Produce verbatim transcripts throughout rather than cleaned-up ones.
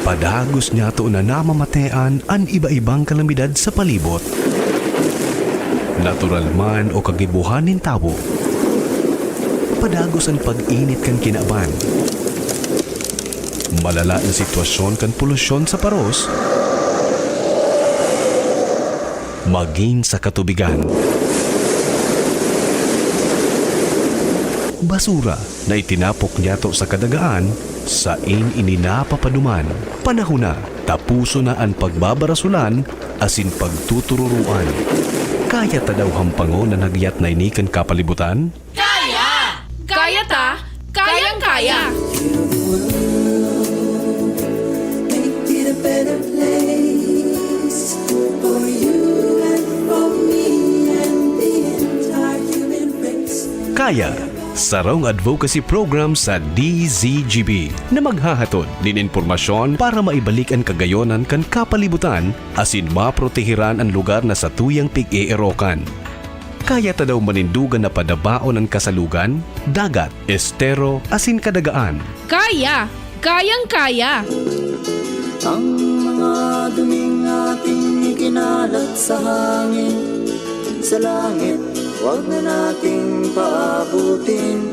Padagos niyato na namamatean an iba-ibang kalamidad sa palibot. Natural man o kagibohan nin tawo. Padagos an pag-init kan kinaban. Malala na sitwasyon kan polusyon sa paros. Magin sa katubigan. Basura na itinapok niyato sa kadagaan, sain ini napapaduman. Panahon na, tapuson na an pagbabarasolan asin pagtutururoan. Kaya ta daw hampangon an hagyat na ini kan kapalibutan? Kaya! Kaya ta! Kayang-kaya! Make it a better place for you and for me and the entire human race. Kaya, sarong advocacy program sa D Z G B na maghahatod nin impormasyon para maibalik an kagayonan kan kapalibutan asin maprotehiran an lugar na satuyang pig-eerokan. Kaya ta daw manindugan na padabaon an kasalugan, dagat, estero, asin kadagaan. Kaya! Kayang-kaya! Ang mga duming ating ikinalat sa hangin, sa langit, huwag na nating paabutin.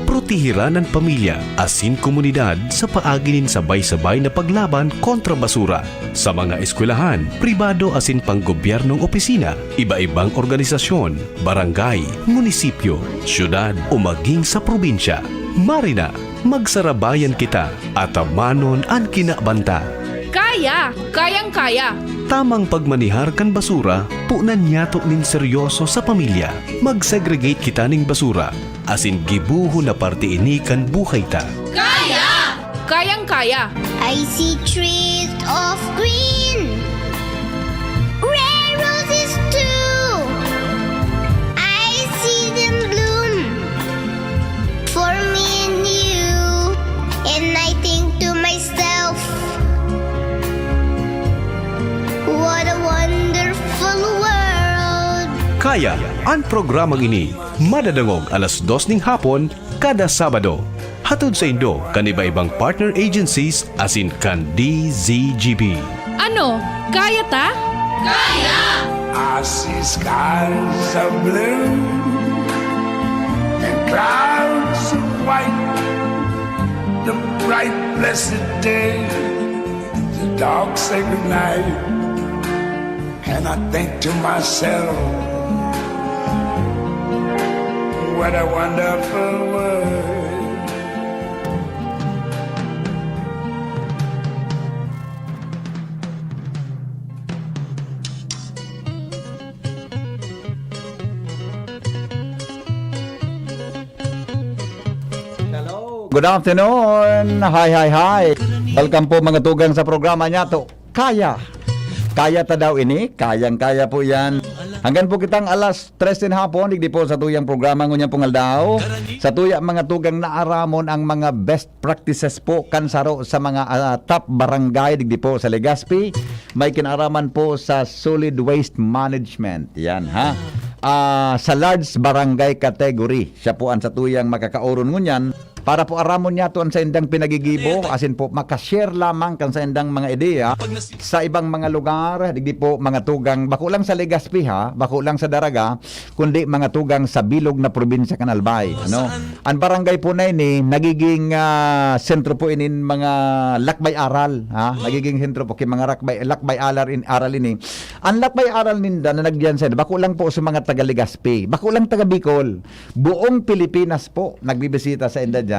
Protehiran an pamilya asin komunidad sa paagi nin sabay-sabay na paglaban kontra basura. Sa mga eskwelahan, pribado asin panggobyernong opisina, iba-ibang organisasyon, barangay, munisipyo, syudad o maging sa probinsya. Marina, magsarabayan kita, atamanon an kinabanta. Kaya! Kayang-kaya! Tamang pagmanihar kan basura, punan niyato nin seryoso sa pamilya. Mag-segregate kita nin basura, asin gibohon na parte ini kan buhay ta. Kaya! Kayang-kaya! I see trees of green, red roses too. I see them bloom for me and you. And I think to myself, what a wonderful world. Kaya, an programang ini madadangog alas dos ning hapon kada Sabado. Hatod saindo kan iba-ibang partner agencies asin kan D Z G B. Ano, kaya ta? Kaya! I see skies of blue and clouds of white, the bright blessed day, the dark sacred night. And I think to myself, what a wonderful world. Hello, good afternoon. Hi, hi, hi. Welcome po, mga tugang, sa programa niyato, Kaya. Kaya ta daw ini, kayang-kaya po yan. Hanggang po kitang alas tres nin hapon, digdi po sa tuyang programa ngunyan pong aldaw. Sa tuya, mga tugang, naaramon ang mga best practices po kan saro sa mga, ah, top barangay digdi po sa Legazpi. May kinaaraman po sa solid waste management. Yan, ha? Ah, sa large barangay category, siya po ang sa tuyang makakaoron ngunyan. Para po aramon niyato an saindang pinagigibo, asin po makashare lamang kan saindang mga ideya sa ibang mga lugar, digdi po mga tugang, bako lang sa Legazpi ha, bako lang sa Daraga, kundi mga tugang sa bilog na probinsya kan Albay, ano? An barangay po na ini, nagiging, ah, sentro po inin mga lakbay aral, ha? Nagiging sentro po ki mga rakbay, lakbay aral in, aral ini. An lakbay aral ninda na nagyan sa, bako lang po sa mga taga Legazpi, bako lang taga Bicol. Buong Pilipinas po nagbibisita sa inda diyan.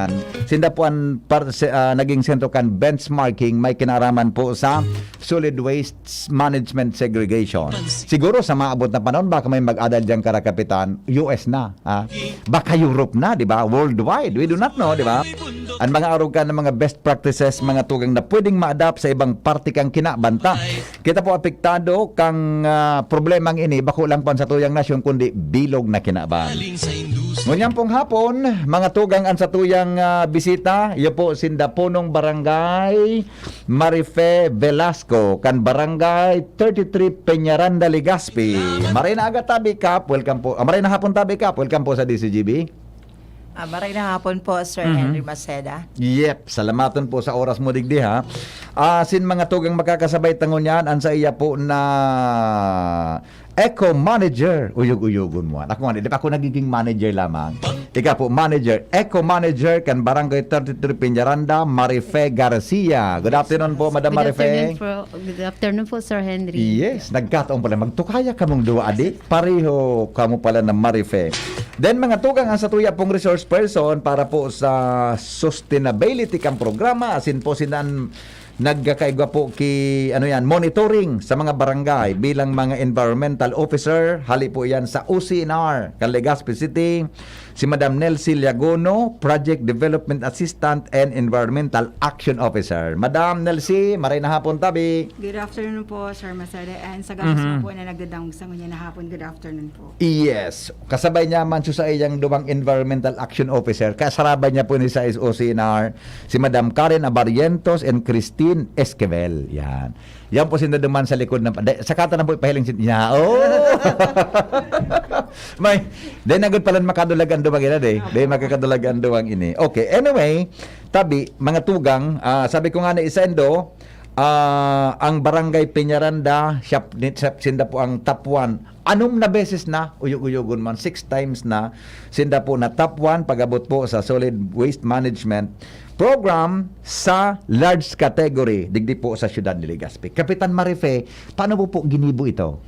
Sinda po an par-, se-, ah, naging sentro kan benchmarking may kinaaraman po sa solid waste management segregation. Siguro sa maabot na panahon, baka may mag-adal diyan, Kara Kapitan, U S na, ha? Baka Europe na, di ba? Worldwide, we do not know, di ba? Ang mga arog kan mga best practices, mga tugang na pwedeng ma-adapt sa ibang parte kan kinabanta. Kita po apektado kang, ah, problemang ini, bako lang pan sa tuyang nasyon, kundi bilog na kinaban. Ngunyan pong hapon, mga tugang, an sa tuyang, ah, bisita, iyo po sinda punong barangay, Marife Velasco, kan Barangay thirty-three Peñaranda, Legazpi. Maray na aga, Tabi Kap. Welcome po. Ah, maray na hapon, Tabi Kap. Welcome po sa D Z G B. Ah, maray na hapon po, Sir Mhm. Henry Maceda. Yep, salamaton po sa oras mo digdi, ha. Ah, sin mga tugang makakasabay ta ngunyan, an saiya po na Eco Manager. Uyog-uyogon mo. Ako nga, di pa ako nagiging manager lamang. Ika po, manager, Eco Manager kan Barangay thirty-three Peñaranda, Marife Garcia. Good afternoon po, Madam Good Marife. afternoon po. Good afternoon po, Sir Henry. Yes, nagkataon pala. Magtukaya kamong duwa, adi. Pareho kamo pala ng Marife. Then, mga tugang, ang satuya pong resource person para po sa sustainability kang programa, asin po sinan nagkakaigwa po ki, ano yan, monitoring sa mga barangay bilang mga environmental officer. Hali po yan sa O C N R, kan Legazpi City, si Madam Nelsie Liagono, Project Development Assistant and Environmental Action Officer. Madam Nelsie, maray na hapon, tabi. Good afternoon po, Sir Masada. And sa gabos Mhm. mo po na nagdadangog sa ngunyan na hapon, good afternoon po. Yes. Kasabay niya man sa iyang duwang environmental action officer, kasarabay niya po ni sa O C N R, si Madam Karen Abarientos and Christine Esquivel. Yan. Yan po sinda duman sa likod ng... De, sakata na po ipahiling sin... Ya, oh! May, then agad pala makadulag ang duwang ina, de. De, makakadulag ang duwang ini. Okay, anyway, tabi, mga tugang, ah, sabi ko nga na isa indo, ah, ang Barangay Peñaranda, siya, ni- siya, sinda po ang top one. Anom na beses na, uyog-uyogon man, six times na, sinda po na top one pag-abot po sa solid waste management program sa large category, digdi po sa siyudad ni Legazpi. Kapitan Marife, paano po po ginibo ito?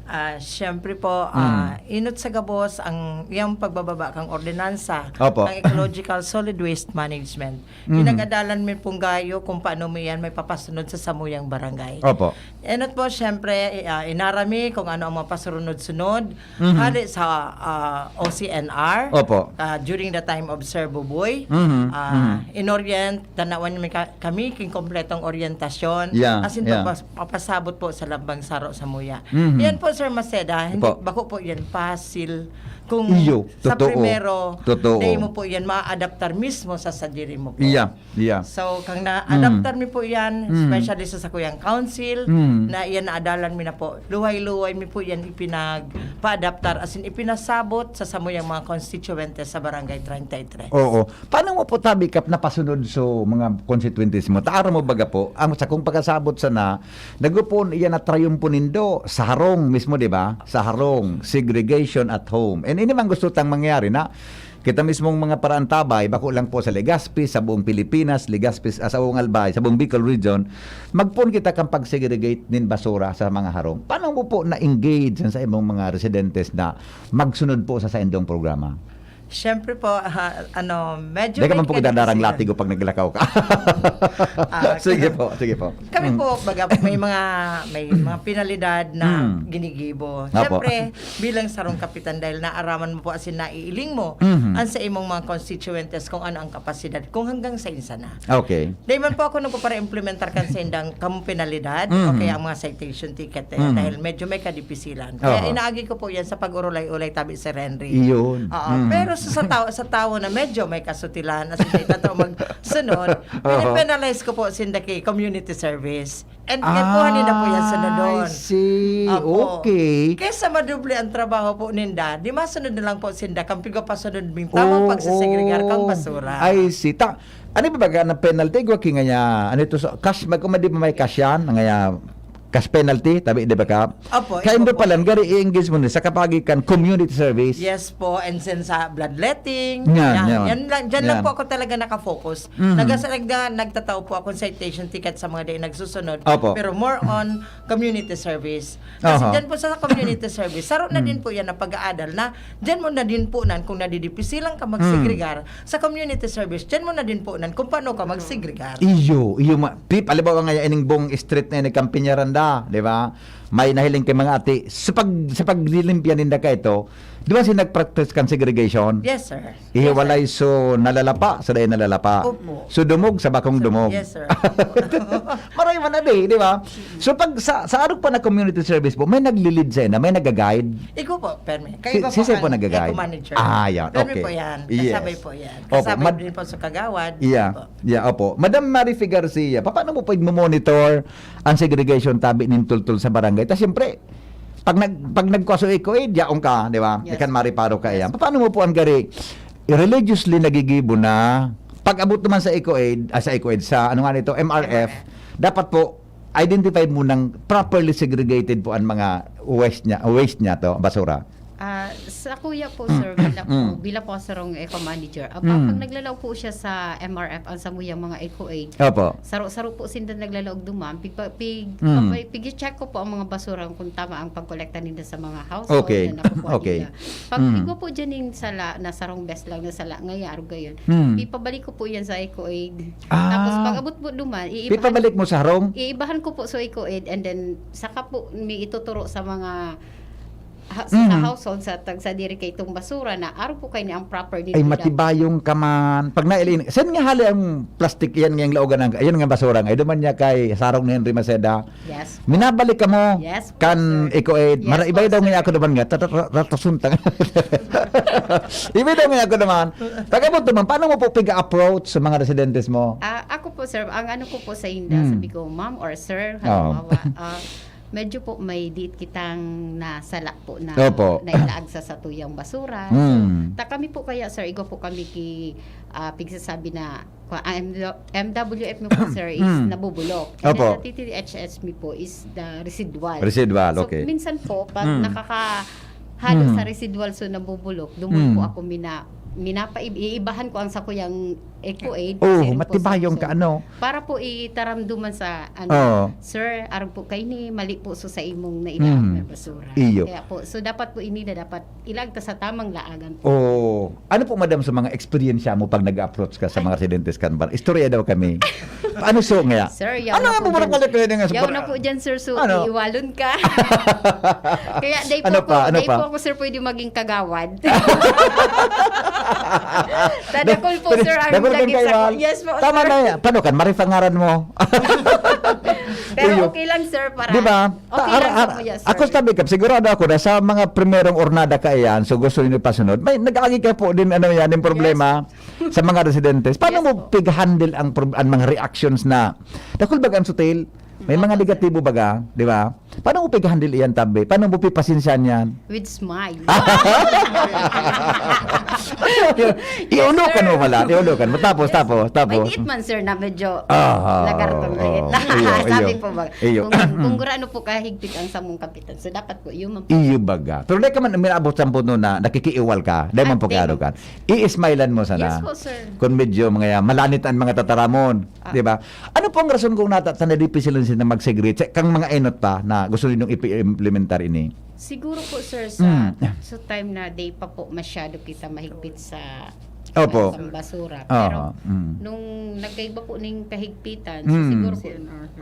Ah, siyempre po, ah, inot sa gabos ang iyang pagbababa kang ordinansa, Opo. ang ecological solid waste management. Mhm. Pinag-adalan mi pong gayo kung paano mi yan may papasunod sa samuyang barangay. Opo. Enot po, siyempre, i- ah, inarami kung ano ang mga pasurunod-sunod. Mhm. Hali sa ah, O C N R, Opo. ah, during the time of Sir Buboy, Mhm, ah, mhm. in-orient, tanawan mi ka- kami king kompletong oryentasyon. Yeah, Asin yeah. papas- papasabot po sa lambang saro samuya. Mhm. Yan po, Sir Maceda, hindi, Opo. bako po yan pasil. Kung Iyo, sa totoo. primero, Totoo. dahil mo po yan, ma-adaptar mismo sa sadiri mo po. Iya, iya. So, kang na-adaptar mi po yan, Mm. especially sa sakuyang council, Mm. na iyan naadalan mi na po. Luhay-luhay mi po yan ipinagpa-adaptar, as in, ipinasabot sa samuyang mga constituentes sa Barangay thirty-three. Oo. Paano mo po, tabi, Kap, napasunod sa mga constituentes mo? Taara mo baga po, ang sa kong pagkasabot sana, nagupon iyan na triumpo nindo sa harong mismo, di ba? Sa harong, segregation at home. And ini man gusto tang mangyari na kita mismong mga paraantabay, bako lang po sa Legazpi, sa buong Pilipinas, Legazpi, ah, sa buong Albay, sa buong Bicol region, magpon kita kan pag-segregate nin basura sa mga harong. Paano mo po na-engage sa imong mga residentes na magsunod po sa saindong programa? Siyempre po, ha, ano, medyo Di ka may man po idadarang kadisiplina. Latigo pag naglakaw ka. Ah, Sige po, sige po. Kami Mm. po, baga, may mga may mga pinalidad na Mm. ginigibo. Apo. Siyempre, bilang sarong kapitan, dahil naaraman mo po asin naiiling mo Mhm. ang sa imong mga constituentes kung ano ang kapasidad, kung hanggang sa insa na. Okay. Dahil man po ako nagpapara-implementar kan sa indang kamong penalidad Mhm. o kaya ang mga citation ticket eh, Mhm. dahil medyo may kadipisilan. Kaya Aha. inaagi ko po yan sa pag-urulay-ulay tabi, Sir Henry. Iyon. Oo, Mhm. pero sa, sa tao sa tao na medyo may kasutilan, as in, may tatao magsunod, Aha. pinapenalize ko po sinda kay community service. And kaya po, na po yan sunodon. I see. Apo. Okay. Kaysa madoble ang trabaho po ninda, di masunod na lang po sinda kang pigapasunod ming tamang Oo. pagsisegregar kang basura. I see. Ta, ano ba baga na penalty? Igwa ki ngaya, ano ito sa, cash, mag-, kung di ba may cash yan, ngaya, cash penalty, tabi, di ba ka? Opo, Kaya ito ito po. Pala, gari i-engage mo na sa kapagitan community service. Yes po, and then sa bloodletting. Yan, yan, yan. yan lang, dyan lang Yan. po ako talaga nakafocus. Mhm. Nagas-, nagda- nagtatao po akong citation ticket sa mga di nagsusunod. Opo. Pero more on community service. Kasi Aha. dyan po sa community service, saro na Mm. din po yan ang pag-aadal na dyan mo na din po nan kung nadidipisilan ka magsegregar sa community service, dyan mo na din po nan kung paano ka magsegregar. Iyo, iyo ma, pi, halimbawa nga ining buong street na ini, Kampinyaranda, di ba? May nahiling kay mga ati, sa pag, sa paglilimpya ninda ka ito, di ba si nag-practice kan segregation? Yes, sir. Ihiwalay so nalalapa, sa dahil nalalapa. Opo. So dumog, sa bakong dumog. Yes, sir. Maray man abi, di ba? So pag sa, sa arog pa na community service po, may naglilid sa ina, may nag-guide. Ikaw po, permi. Si- Kayo si Sir po ang nag-guide? Eco manager. Ah, yan. Permi Okay. po yan. Yes. Kasabay po yan. Opo, Kasabay mad- din po sa kagawad. Yeah. Opo. Yeah, opo. Madam Marife Garcia, paano mo pwede monitor ang segregation tabi nin tultol sa barangay? Ta siyempre, pag nag pag nagkwaso iko eh, diyaon ka, di ba? Yes. Ikan mariparo ka yan. Paano mo po ang gari religiously nagigibo na, pag-abot naman sa EcoAid, ah, sa EcoAid, sa ano nga nito, M R F, M R F. Dapat po, identify mo ng properly segregated po ang mga waste niya, waste niya to, basura. Ah, sa kuya po, sir, bilang po, Mm. bilang po sarong eco manager, ah, Mm. pag naglalaog po siya sa M R F, ang samuyang mga EcoAid, Opo. saro-saro po sinda naglalaog duman, pigpa-, pig-, Mm. papay-, pigi-check ko po ang mga basura kung tama ang pagkolekta ninda sa mga household Okay. na nakukuha Okay. nila. Pag Mm. igwa po dyan yung sala na sarong bes lang na sala, ngaya, arog gayon, Mm. ipabalik ko po yan sa EcoAid. Ah. Tapos pag abot po duman, iibahan Ipabalik mo sa harong? iibahan ko po sa EcoAid and then saka po may ituturo sa mga ha-, sa Mhm. household, sa tag-, sa diri kay itong basura na arog po kayo ni ang proper Ay, dito dapat. matibayong ka man. Pag nailin, saan nga hali ang plastic yan, ngayang laogan ng, yan nga basura nga. Iduman niya kay Sarong ni Henry Maceda. Yes. Minabalik ka mo Yes po, kan sir. EcoAid. Yes Mara, po, iba daw sir. nga ako naman nga. Tata-, ra-, ratasunta nga. Iba daw nga ako naman. Pag-abot naman, paano mo po piga-approach sa mga residentes mo? Ah, ako po, sir, ang ano ko po sa inda, Hmm. sabi ko, "Ma'am or sir, Oo. halimbawa, ah, medyo po may diit kitang nasala po na Opo. nailaag sa satuyang basura." So, Hmm. ta kami po kaya, sir, igwa po kami ki, ah, pigsasabi na, kwa-, ah, M W F mo po, sir, is Hmm. nabubulok. And Opo. then sa T T H S mi po is the residual. Residual, So, okay. minsan po, pag Hmm. nakakahalo Hmm. sa residual, so nabubulok, duman Hmm. po ako mina-, minapa-, iibahan ko ang sakuyang EcoAid, Oh, siring po sa matibayong ka, Luzon. ano? Para po itaramduman sa, ano, Oo. "Sir, arog po kayo ni, mali po so sa imong nailaag Hmm. na basura." Iyo. Kaya po, so dapat po ini na dapat ilag ta sa tamang laagan po. Oo. Ano po, madam, sa mga eksperyensya mo pag nag-approach ka sa Ay. mga residentes kan bar-, istorya daw kami. Paano so nga? Sir, yaw Ano na nga po po dyan. bumabalik kayo nga sa Yaw par- na po dyan, sir. So, Ano? iiwalon ka. Kaya day po Ano ako, pa? Ano day pa? po ako, sir, pwede maging kagawad. Tadakol po, Pwede, sir, ang dakol kang lagim sa kaiwal. Yes po, Tama sir. na yan. Paano kan? Marifa ngaran mo. Pero Iyo. okay lang, sir, para Di ba? okay Ta-, lang ar-, sa ar-, kuya, sir. Ako sabi ka, sigurado ako na sa mga primerong ornada ka iyan, so gusto niyo pasunod, may nag-agi ka po din, ano yan, yung problema Yes. sa mga residentes. Paano Yes mo po. pig-handle ang prob-, ang mga reactions na, dakul baga ang sutil? May Opo, mga sir. negatibo baga, di ba? Paano mo pig-handle iyan, tabi? Paano mo pipasensyahan yan? With smile. Iunukan Yes, sir. mo pala, iunukan mo. Tapos, Yes. tapos, tapos. May diit man, sir, na medyo Ah, lagartong oo, liit. oo. Iyo, Sabi iyo. po ba, Iyo. kung, kung gurano po kahigpit ang samong kapitan, so dapat po, yun man po. Iyo baga. Pero di ka man umiabot sa punto na nakikiiwal ka. Di man Ah, po di kaya man. ka. I-smilean mo sana. Yes po, sir. Kung medyo mga malanit ang mga tataramon. Ah. Di ba? Ano po ang rason kung nata-, ta na dipisilan sila mag-segregate? Sa, kang mga enot pa na gusto ninyong ipi-implementar ini? Siguro po, sir, sa, Mm. sa time na day pa po masyado kita mahigpit sa, Opo. sa basura. Aha, Pero mm. nung nagkaiba po ning kahigpitan, so Mm. siguro po,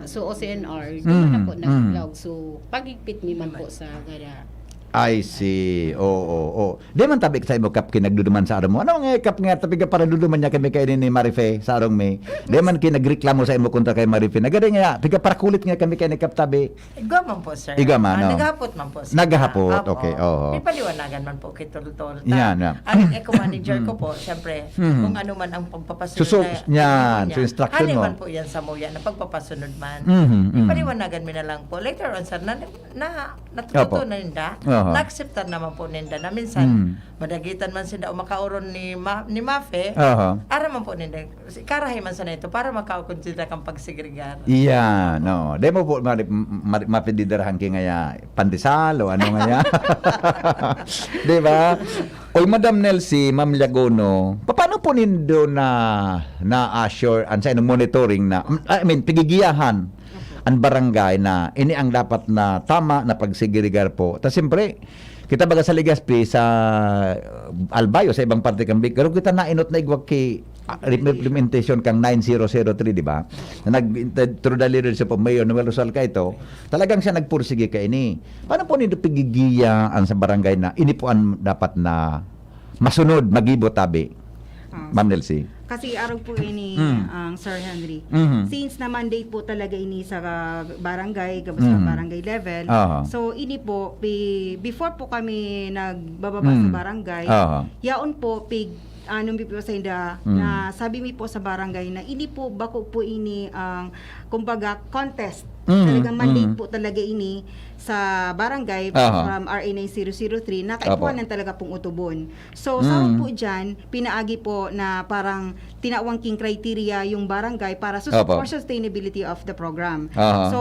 so O C N R, Mm, doon na po mm. nag-vlog. So, paghigpit mi man po sa gada. I see. Oo, oo. Di man tabi sa imo, Kap, kinagduduman sa arong mo. Ano nga, Kap, nga tabi ka para duduman niya kami kayo ni Marife sa arong mi? Di man kinagreklamo sa imo kontra kay Marife. Nagadi nga, piga para kulit nga kami kay ni Kap tabi. Igwa man po, sir. Igwa man, Ah, no? naghapot man po, sir. Naghapot, Apo. okay, oo. May paliwanagan man po kay Tol-Tol. Ta, Yan, yan. ang eco manager ko Mm. po, siyempre, Mm. kung ano man ang pagpapasunod Susu-, na yan, niya, so instruction hali mo. man po yan sa muya na pagpapasunod man. Mhm, mhm. Ipaliwanagan mi na lang po. Later on, sir, na, na, natututo Opo. na ninda, Aha. na-acceptan naman po ninda na minsan, Mm. madagitan man sinda o makauron ni Ma-, ni Mafe, Aha. ara man po ninda, karahay man sana ito para makaukon sila kang pagsegregar. Iyan, no. Di mo po mari-, m-, mari-, mapididirahan ki ngaya pandesal o ano ngaya. Di ba? Oy, Madam Nelsie, Ma'am Liagono, paano po nindo na, na-assure an sa inyong monitoring na, I mean, pigigiyahan an barangay na ini ang dapat na tama na pagsegregar po? Ta siyempre, kita baga sa Legazpi, sa Albay o sa ibang parte kan Bicol, kita nainot na igwa ki, ah, implementation kang nine zero zero three, di ba? Na nag-, through the leadership of Mayor Noel Rosal ka ito, talagang siya nagpursige kaini. Paano po nindo pigigiya an sa barangay na ini po an dapat na masunod, magibo tabi? Ah, Ma'am Nelsie. Kasi arog po ini, Mm. ang Sir Henry. Mhm. Since na-mandate po talaga ini sa barangay, gabos sa Mhm. barangay level. Aha. So, ini po, pi-, before po kami nagbababa sa Mm. barangay, Aha. yaon po, pig-, ano mi po sa inda, Mm. na sabi mi po sa barangay na ini po, bako po ini ang, kumbaga, contest Mhm, Talagang mandate mhm. po talaga ini sa barangay Aha. from R A nine zero zero three na Apo. kaipuhan talaga pong utubon. So, sa Mhm. po dyan, pinaagi po na parang tinawang king criteria yung barangay para sus- Apo. for sustainability of the program. Aha. So,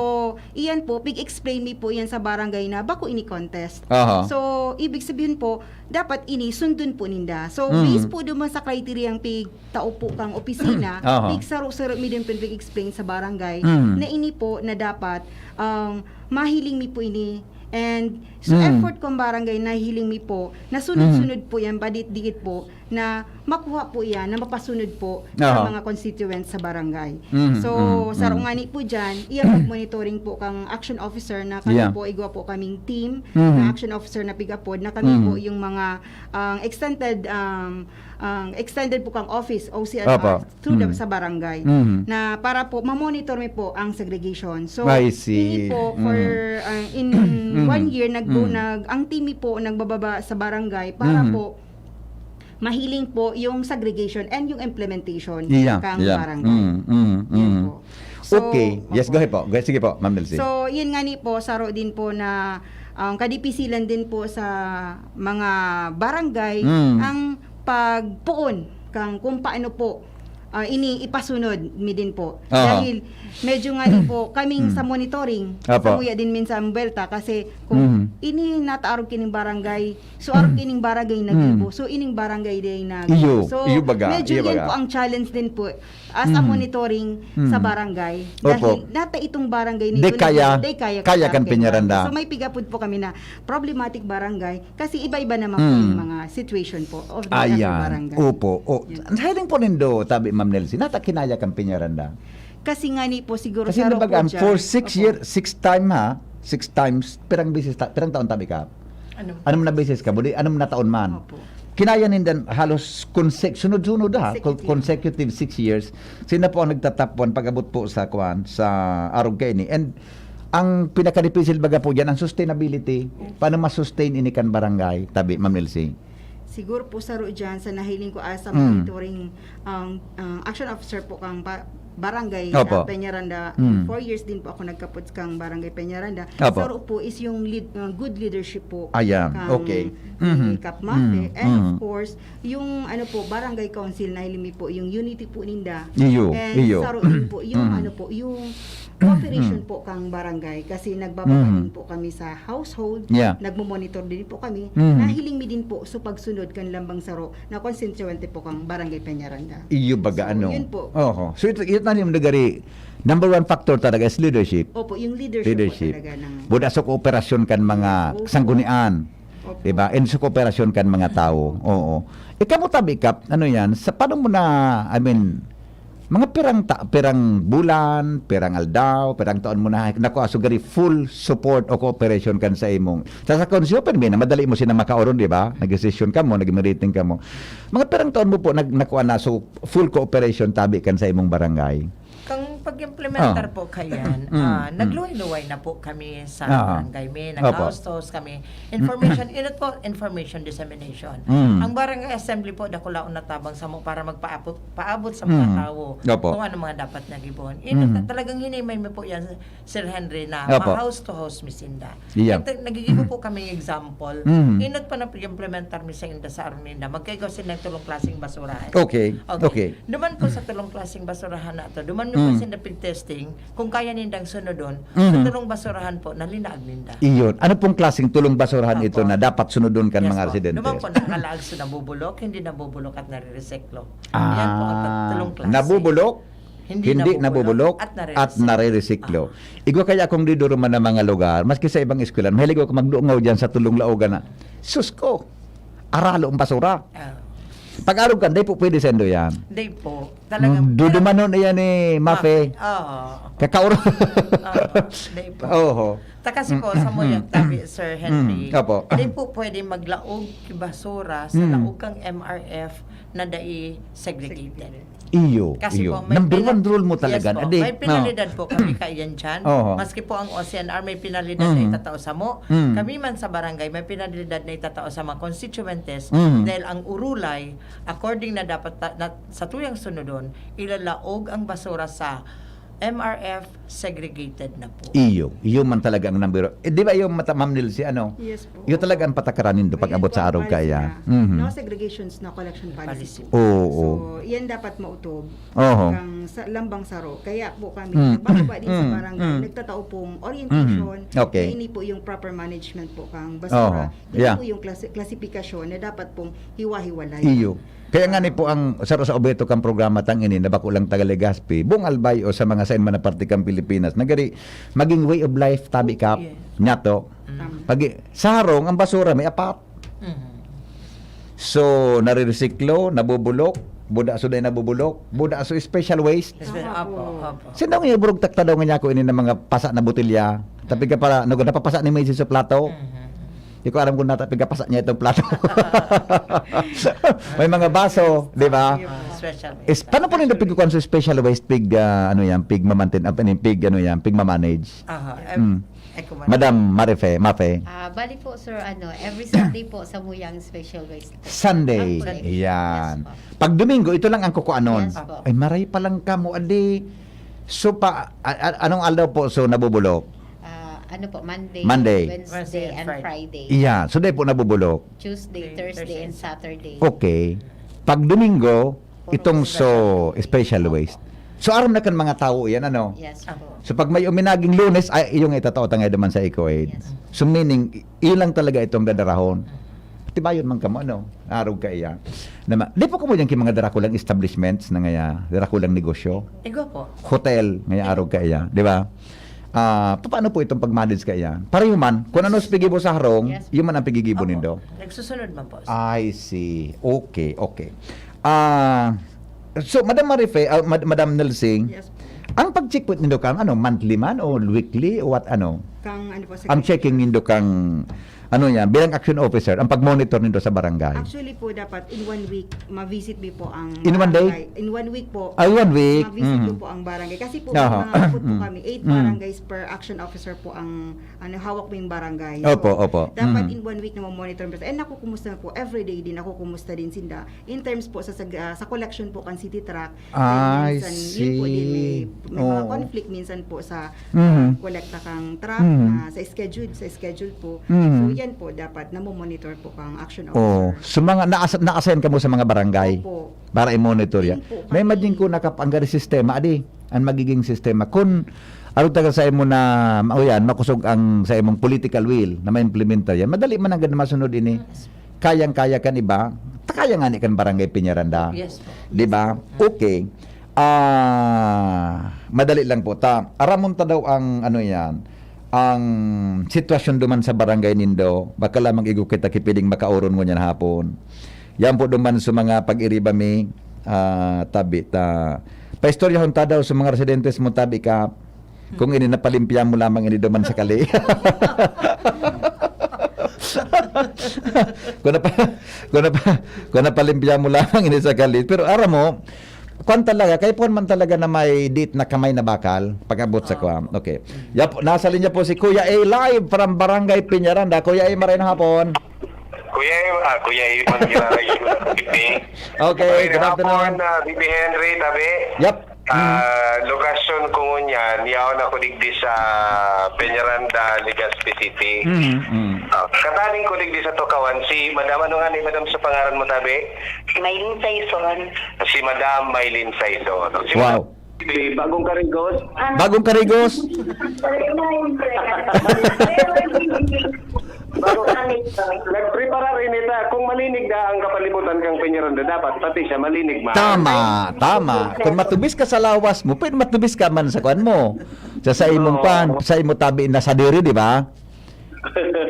iyan po, pig-explain mi po iyan sa barangay na bako ini contest. Aha. So, ibig sabihin po, dapat ini sundon po ninda. So, Mhm. based po duman sa criteria ang pigtao po kang opisina, Aha. pigsaro-saro mi din po pig-explain sa barangay Mhm. na ini po na dapat um, mahiling mi po ini. And so Mhm. effort kong barangay, nahiling mi po, nasunod-sunod po yan, badit-diit po, na makuha po yan, na mapasunod po sa Aha. mga constituents sa barangay. Mhm, So, mhm, saro mhm. ngani po dyan, iya pag-monitoring po kang action officer na kami Yeah. po, igwa po kaming team Mhm. na action officer na pig-apod, na kami Mhm. po yung mga ang extended um, ang extended po kang office, O C R, Apo. through the, Mhm. sa barangay. Mhm. Na para po, mamonitor mi po ang segregation. So, I see. ini po, for Mhm. uh, in Mhm. one year, nag, Mhm. nag, ang team mi po nagbababa sa barangay para Mhm. po mahiling po yung segregation and yung implementation Yeah, kang yeah. barangay. Mm, mm, Yan mm. po. So, Okay. Yes, opo. Go ahead po. Go, sige po, Ma'am Nelsie. So, yun nga ni po, saro din po na ang kadipisilan din po sa mga barangay Mm. ang pagpoon kang kung paano po ah, ini ipasunod mi din po. Aha. Dahil medyo nga ni po kaming Mm. sa monitoring, Apo. samuya din minsan buwelta kasi kung Mhm. ini nataarog kining barangay, so arog kining barangay nagibo, Mm. so ining barangay din Iyo, nagibo. So iyo baga, medyo iyo yun baga. po ang challenge din po as a Mhm. monitoring sa Mhm. barangay. Opo. Dahil nata itong barangay Di nito, kaya, di kaya, kaya kaya kan Peñaranda. So may pigapod po kami na problematic barangay kasi iba-iba naman po Mm. yung mga situation po of the Ayan. barangay. Opo. O, Yan. Ang hiling po nindo, tabi Ma'am Nelsie, nata kinaya kan Peñaranda. Kasi nga ni po siguro Kasi sa nabagaan, Rococha, for six opo. years, six time ha, six times, pirang bisis, ta, pirang taon tabi ka? Ano? Anong na bisis ka? Budi, anong na taon man? Opo. Kinaya nindan halos consec-, sunod-sunod ha, Consecutive. consecutive six years. Sila po ang nagtatapon pag-abot po sa, kwan, sa arog kaini. And ang pinakadipisil baga po dyan, ang sustainability. Paano ma-sustain ini kan barangay? Tabi, Ma'am Nelsie. Siguro po saro dyan sa nahiling ko as a Mm. monitoring ang ang action officer po kang ba- barangay Opo. sa Peñaranda. Mm. Four years din po ako nagkapot kang barangay Peñaranda. Opo. Saro po is yung lead, uh, good leadership po Ayan, kang okay. ni Mhm. Kap Mafe. Mm, And of mm. course, yung ano po, barangay council, nahiling mi po yung unity po ninda. Iyo, And iyo. saro din po yung Mm. ano po, yung cooperation Mm. po kang barangay kasi nagbababa Mhm. din po kami sa household, Yeah. nagmo-monitor din po kami. Mhm. Nahiling mi din po so pagsunod kan lambang saro na konstituyente po kang Barangay Peñaranda. Iyo baga So, ano. yun po. Oho. So ito, ito na yung nagari. Number one factor talaga is leadership. Opo, yung leadership, Leadership. po talaga ng Buda sa kooperasyon kan mga Opo. sanggunian. Opo. Diba? And sa kooperasyon kan mga tao. Oo. Ikaw mo tabi, Kap, ano yan? Sa, paano mo na, I mean, mga pirang ta, pirang bulan, pirang aldaw, pirang taon mo na nakuha so gari full support o cooperation kan sa imong. Sa, sa consumer, may na madali mo sila makaoron, di ba? Nag-session ka mo, nag-meeting ka mo. Mga pirang taon mo po nag, nakuha na so full cooperation tabi kan sa imong barangay. Kang pag-implementar Ah. po kayan, Mm, ah, mm. nagluway-luway na po kami sa Ah. barangay mi, Opo. nag-house to house kami. Information, inot po, information dissemination. Mm. Ang barangay assembly po, dakulaon na tabang samo para magpaabot, paabot sa mga Mm. tao Opo. kung ano mga dapat na gibon. Inot Mm. na talagang hinimay mi po yan, Sir Henry, na Opo. ma-house to house mi sinda. Yeah. Ito, nagigibo po kaming example. Mm. Inot pa na pag-implementar mi sa inda sa aron ninda. Magkaigo sinda ng tulong klaseng basurahan. Okay. Okay. Okay. Duman po sa tulong klaseng basurahan na to, duman nyo po Mm. sinda pig-testing kung kaya nindang sunodon sa Mhm. tulong basurahan po na linaag ninda. Iyon. Ano pong klaseng tulong basurahan Opo. ito na dapat sunodon kan Yes mga po. residente? Duman po nakalaag sa nabubulok, hindi nabubulok at nare-recyclo. Ah, Yan po ang tat- tulong klase. Nabubulok, Hindi hindi, nabubulok nabubulok, at at nare-recyclo. nare-recyclo. Igwa kaya kung di duruman ng mga lugar, maski sa ibang eskwelahan, mahilig ako magdungaw dyan sa tulong laogan na, "Sus ko, aralo ang basura." Ah. Pag-arog ka, di po pwede sendo yan. Hindi po. Talagang Dudumanon na yan ni Mafe. Oo. Kakauro. Oo. Hindi po. Oho. Ta kasi po, sa muyang tabi, Sir Henry, Mm, opo. hindi po pwede maglaog ki basura sa Mm. laog kang M R F na dai segregated. Iyo, Kasi iyo. po, may Number pina- one rule mo talaga. Yes po, Adi, may no. Penalidad po kami kaiyan dyan. Oo. Maski po ang O C N R, may penalidad na Mhm. itatao sa mo. Mm. Kami man sa barangay, may penalidad na itatao sa mga constituentes. Mhm. Dahil ang urulay, according na dapat ta- na, sa tuyang sunodon, ilalaog ang basura sa M R F segregated na po. Iyo, iyo man talaga ang number. Eh, di ba yung mata, Ma'am Nilsi, ano? Yes po. Iyo talaga ang patakaran nindo pag abot sa araw kaya. Mhm. No segregations, no collection policy. Policy. Oo. So, iyan dapat mautob Oho. kang sa lambang saro. Kaya po kami, Mm. nagbababa din sa Mm. barangay, Mm. nagtatao pong orientation Mm. Okay. na ini po yung proper management po kang Oho. basura. Ini Yeah. po yung klasi- klasifikasyon na dapat pong hiwa-hiwalay. Iyo. Kaya nga ni po ang saro sa obheto kang programa tang ini na bako lang taga Legazpi, bungal bay o sa mga sain man na parte kang Pilipinas, nagari maging way of life tabi kap Yes. nyato. Tama. Pag sa harong ang basura may apat. Mhm. So, nariresiklo, nabubulok, buda so dai nabubulok, buda so special waste. Yes, sir. Tama Opo, po. opo. Sino ang iburugtak ta daw nga niya ko ini ng mga pasa na botelya? Tapi ka para, no, napapasa ni Macy sa plato. Mhm. Di ko alam kung nata pigkapasa niya itong plato. May mga baso, di ba? Ah, special. Is, paano po nila pigkukuhan sa special waste, pig, ah, ano yan, pig mamantin, ah, ano yung pig, ano yan, pig mamanage? Aha, Mm. Eco Madam Marife, Mafe, Ah, bali po, sir, ano, every Sunday po sa Muyang Special Waste. Sunday. Ah, Yan. Yes po. Pag Domingo, ito lang ang kukuanon. Yes po. Ay, maray pa lang kamo, adi. So, pa, a- a- anong aldaw po so nabubulok? Ah, ano po, Monday, Monday. Wednesday, Wednesday and and Friday. Friday. Yeah, so dahil po nabubulok. Tuesday, Thursday, Thursday, and Thursday. Saturday. Okay. Pag Domingo, Puro itong so special waste. special waste. So, aram na kan mga tao yan, ano? Yes Apo. po. So, pag may uminaging Lunes, ay, iyong itatao ta ngayon naman sa Eco Aid. Yes. So, meaning, i- iyon lang talaga itong dadarahon. Tibayon man kamo, ano? Arog ka iya. Nama, di po kamo dyan ki mga darakulang establishments na ngaya, darakulang negosyo? Igo po. Hotel, ngaya arog ka iya, di ba? Ah, paano po itong pag-manage ka iya? Pareho man, kung ano sa pigibo sa harong, Yes. yun man ang pigigibo Opo. nindo. Nagsusunod man po. I see. Okay, okay. Ah, so, Madam Marife, ah, Mad- Madam Nelsing, Yes po. Ang pag-check po nindo kang ano, monthly man o weekly o what ano? Kang ano po, Ang checking nindo kang ano yan, bilang action officer, ang pag-monitor nindo sa barangay. Actually po, dapat in one week, ma-visit mi po ang In one day? barangay. In one week po. Ay, one week. Ma-visit Mhm. ko po ang barangay. Kasi po, Aha. mga ano po Mm. kami, eight Mm. barangays per action officer po ang ano, hawak mo yung barangay. Opo, So, opo. Dapat Mhm. in one week na mamonitor mo. And nakukumusta po, everyday din, nakukumusta din sinda. In terms po sa, sa, ah, sa collection po kan City Truck, I then minsan, yun po din, may, see. may mga Oo. conflict minsan po sa Mhm. kolekta kang truck Mhm. na sa schedule, sa schedule po. Mhm. So, yan po, dapat namomonitor po kang action Oh, officer. so mga na-, na-assign kamo sa mga barangay Opo. para i-monitor yan. Hindi po, Na-imagine pati ko na kap-, ang gari sistema, adi, ang magiging sistema. Kun, arog taga sa imo na, o yan, makusog ang sa imong political will na ma-implementar yan, madali man ang ganda masunod ini. Kayang-kaya kan iba, ta kaya nga ni kan barangay Peñaranda. Yes po. Di ba? Okay. Ah, madali lang po ta. Aramon ta daw ang ano yan, ang sitwasyon duman sa barangay nindo. Baka lamang igo kita ki pwedeng makauron ngunyan hapon. Yan po duman sa mga pag-iriba mi, ah, tabi ta. Paistoryahon ta daw sa mga residentes mo tabi ka. Kung ini napalimpya mo lamang ini duman sa kali. Kung napa, kung napa, kung napalimpya mo lamang ini sa kali. Pero aram mo, kwan talaga, kay puwan man talaga na may dit na kamay na bakal, pag-abot sa kwan. Okay. Yap, nasa linya po si Kuya A live from Barangay Peñaranda. Kuya A, maray na hapon. Kuya A, ah, Kuya A, man ginarag Okay, good afternoon. Uh, B B Henry, tabi. Yep. Ah, lokasyon ko ngunyan, yaon ako digdi sa Peñaranda, Legazpi City. Mm, mm. Ah, kataning ko digdi sa Tukawan, si Madam, ano nga ni Madam sa pangaran mo, tabi? Maylin Saison. Si Madam Maylin Saison. Si Wow. Si Bagong Karigos. Bagong Karigos. Nagprepara rin ita. Kung malinig na ang kapalibutan kang Peñaranda, dapat pati siya malinig man. Tama, tama. Kung matubis ka sa lawas mo, pwede matubis ka man sa kwan mo. Sa, sa imong pan, sa imo tabi na sadiri, di ba?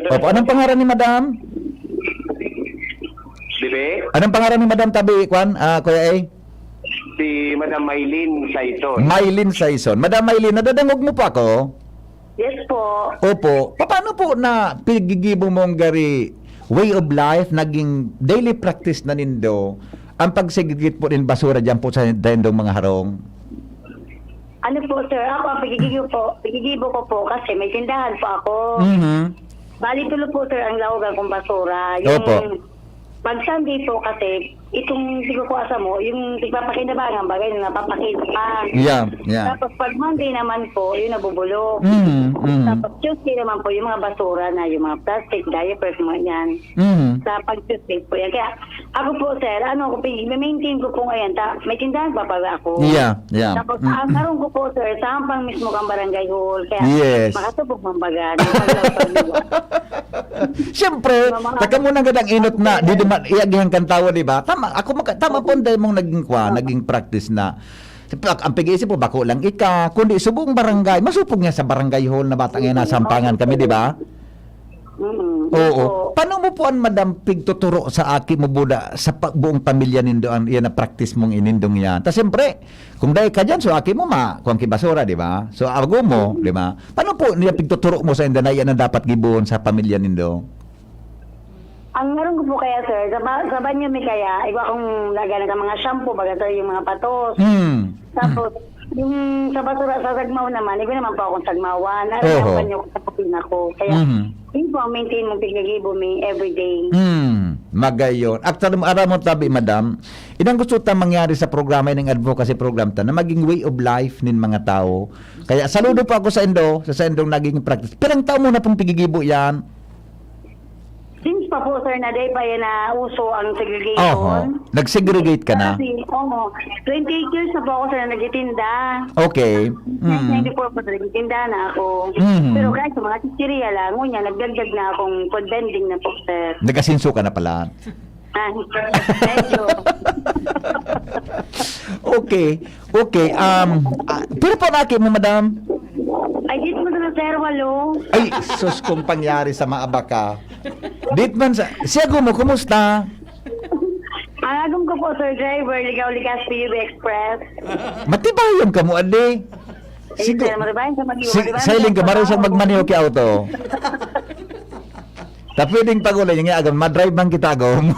Opo, anong pangaran ni Madam? Di ba? Anong pangaran ni Madam tabi, kwan, ah, Kuya A? Si Madam Maylin Saison. Maylin Saison. Madam Maylin, nadadangog mo po ako? Yes po. Opo. Paano po na pinigigibo mong gari way of life, naging daily practice na nindo, ang pagsegregate po ng basura dyan po sa dendong mga harong? Ano po, sir? Ako, ang pigigibo po, pigigibo ko po kasi may tindahan po ako. Mhm. Bali, tulo po, sir, ang lawagan kong basura. Yung Opo. Pag Sunday po kasi, itong tigkukuha sa mo, yung tigpapakinabangan, bagay na napapakinabang. Yeah, yeah. Tapos pag Monday naman po, yung nabubulok. Mm, mm. Tapos Tuesday naman po, yung mga basura na, yung mga plastic, diapers, mga yan. Mm. Sa pag Tuesday po yan. Kaya ako po, sir, ano, ako, pin- maintain ko po ngayon. Ta, may tindahan pa pala ako. Yeah, yeah. Tapos, Mm, ang mm. harong ko po, sir, sa hampang mismo kang barangay hall. Kaya, Yes. makatubog mang baga. Nakatubog Siyempre, Mga- taga mo na gadang inot na, di duman, iagihan kan tawo, di ba? Tama, ako maka, tama po ang dahil mong naging kwa, naging practice na. Ang pag-iisip mo, bako lang ika, kundi subong barangay, masupog niya sa barangay hall na bata ngayon, nasampangan kami, di ba? Mm, Oo. Paano mo po ang madam pigtuturo sa aki mo buda sa pa, buong pamilya nindo ang iyan na practice mong inindong yan? Ta siyempre, kung dahil ka dyan, so aki mo ma, kung kibasura, di ba? So ago mo, di ba? Paano po niya pigtuturo mo sa inda na iyan ang dapat gibuhon sa pamilya nindo? Ang ngaron ko po kaya, sir, sa, ba, sa banyo mi kaya, iba akong lagyan ng mga shampoo, baga, sir, yung mga patos. Hmm. Tapos, yung sa basura, sa sagmaw naman, iba naman po akong sagmawan. Ano Oho. yung banyo ko sa kusina ko. Kaya, Mhm. yun po ang maintain mong pignagibo mi everyday. Hmm, magayon. Actually, aram mo tabi, madam, inang gusto ta mangyari sa programa, ining advocacy program ta, na maging way of life nin mga tao. Kaya saludo po ako sa indo, sa, sa indong naging practice. Pirang taon mo na pong pigigibo yan? Since pa po, sir, na day pa yan na uso ang segregation. Oho. Nag-segregate ka na? Kasi, oo, twenty-eight years na po ako, sir, na nagtitinda. Okay. Since Mm. ninety-four po, sir, nagtitinda na ako. Mhm. Pero kahit sa mga chichirya lang, ngunyan, nagdagdag na akong food vending na po, sir. Nag-asinso ka na pala. Ah, medyo. Okay. Okay. Um, ah, pero po naki mo, madam? Ay, dito mo sa, sir, walo. Ay, sus, kung pangyari sa maabaka. Dit man sa, siya mo, kumusta? Ang agom ko po, sir, driver, Ligaw Likas, P U B Express. Matibayan ka mo, adi. Sige, sir, matibayan sa mag-iwan, si, matibayan Sailing sa ka, marusang trabaho. Magmaneho kay auto. Ta pwedeng pagulay yung agom, madrive man kita agom.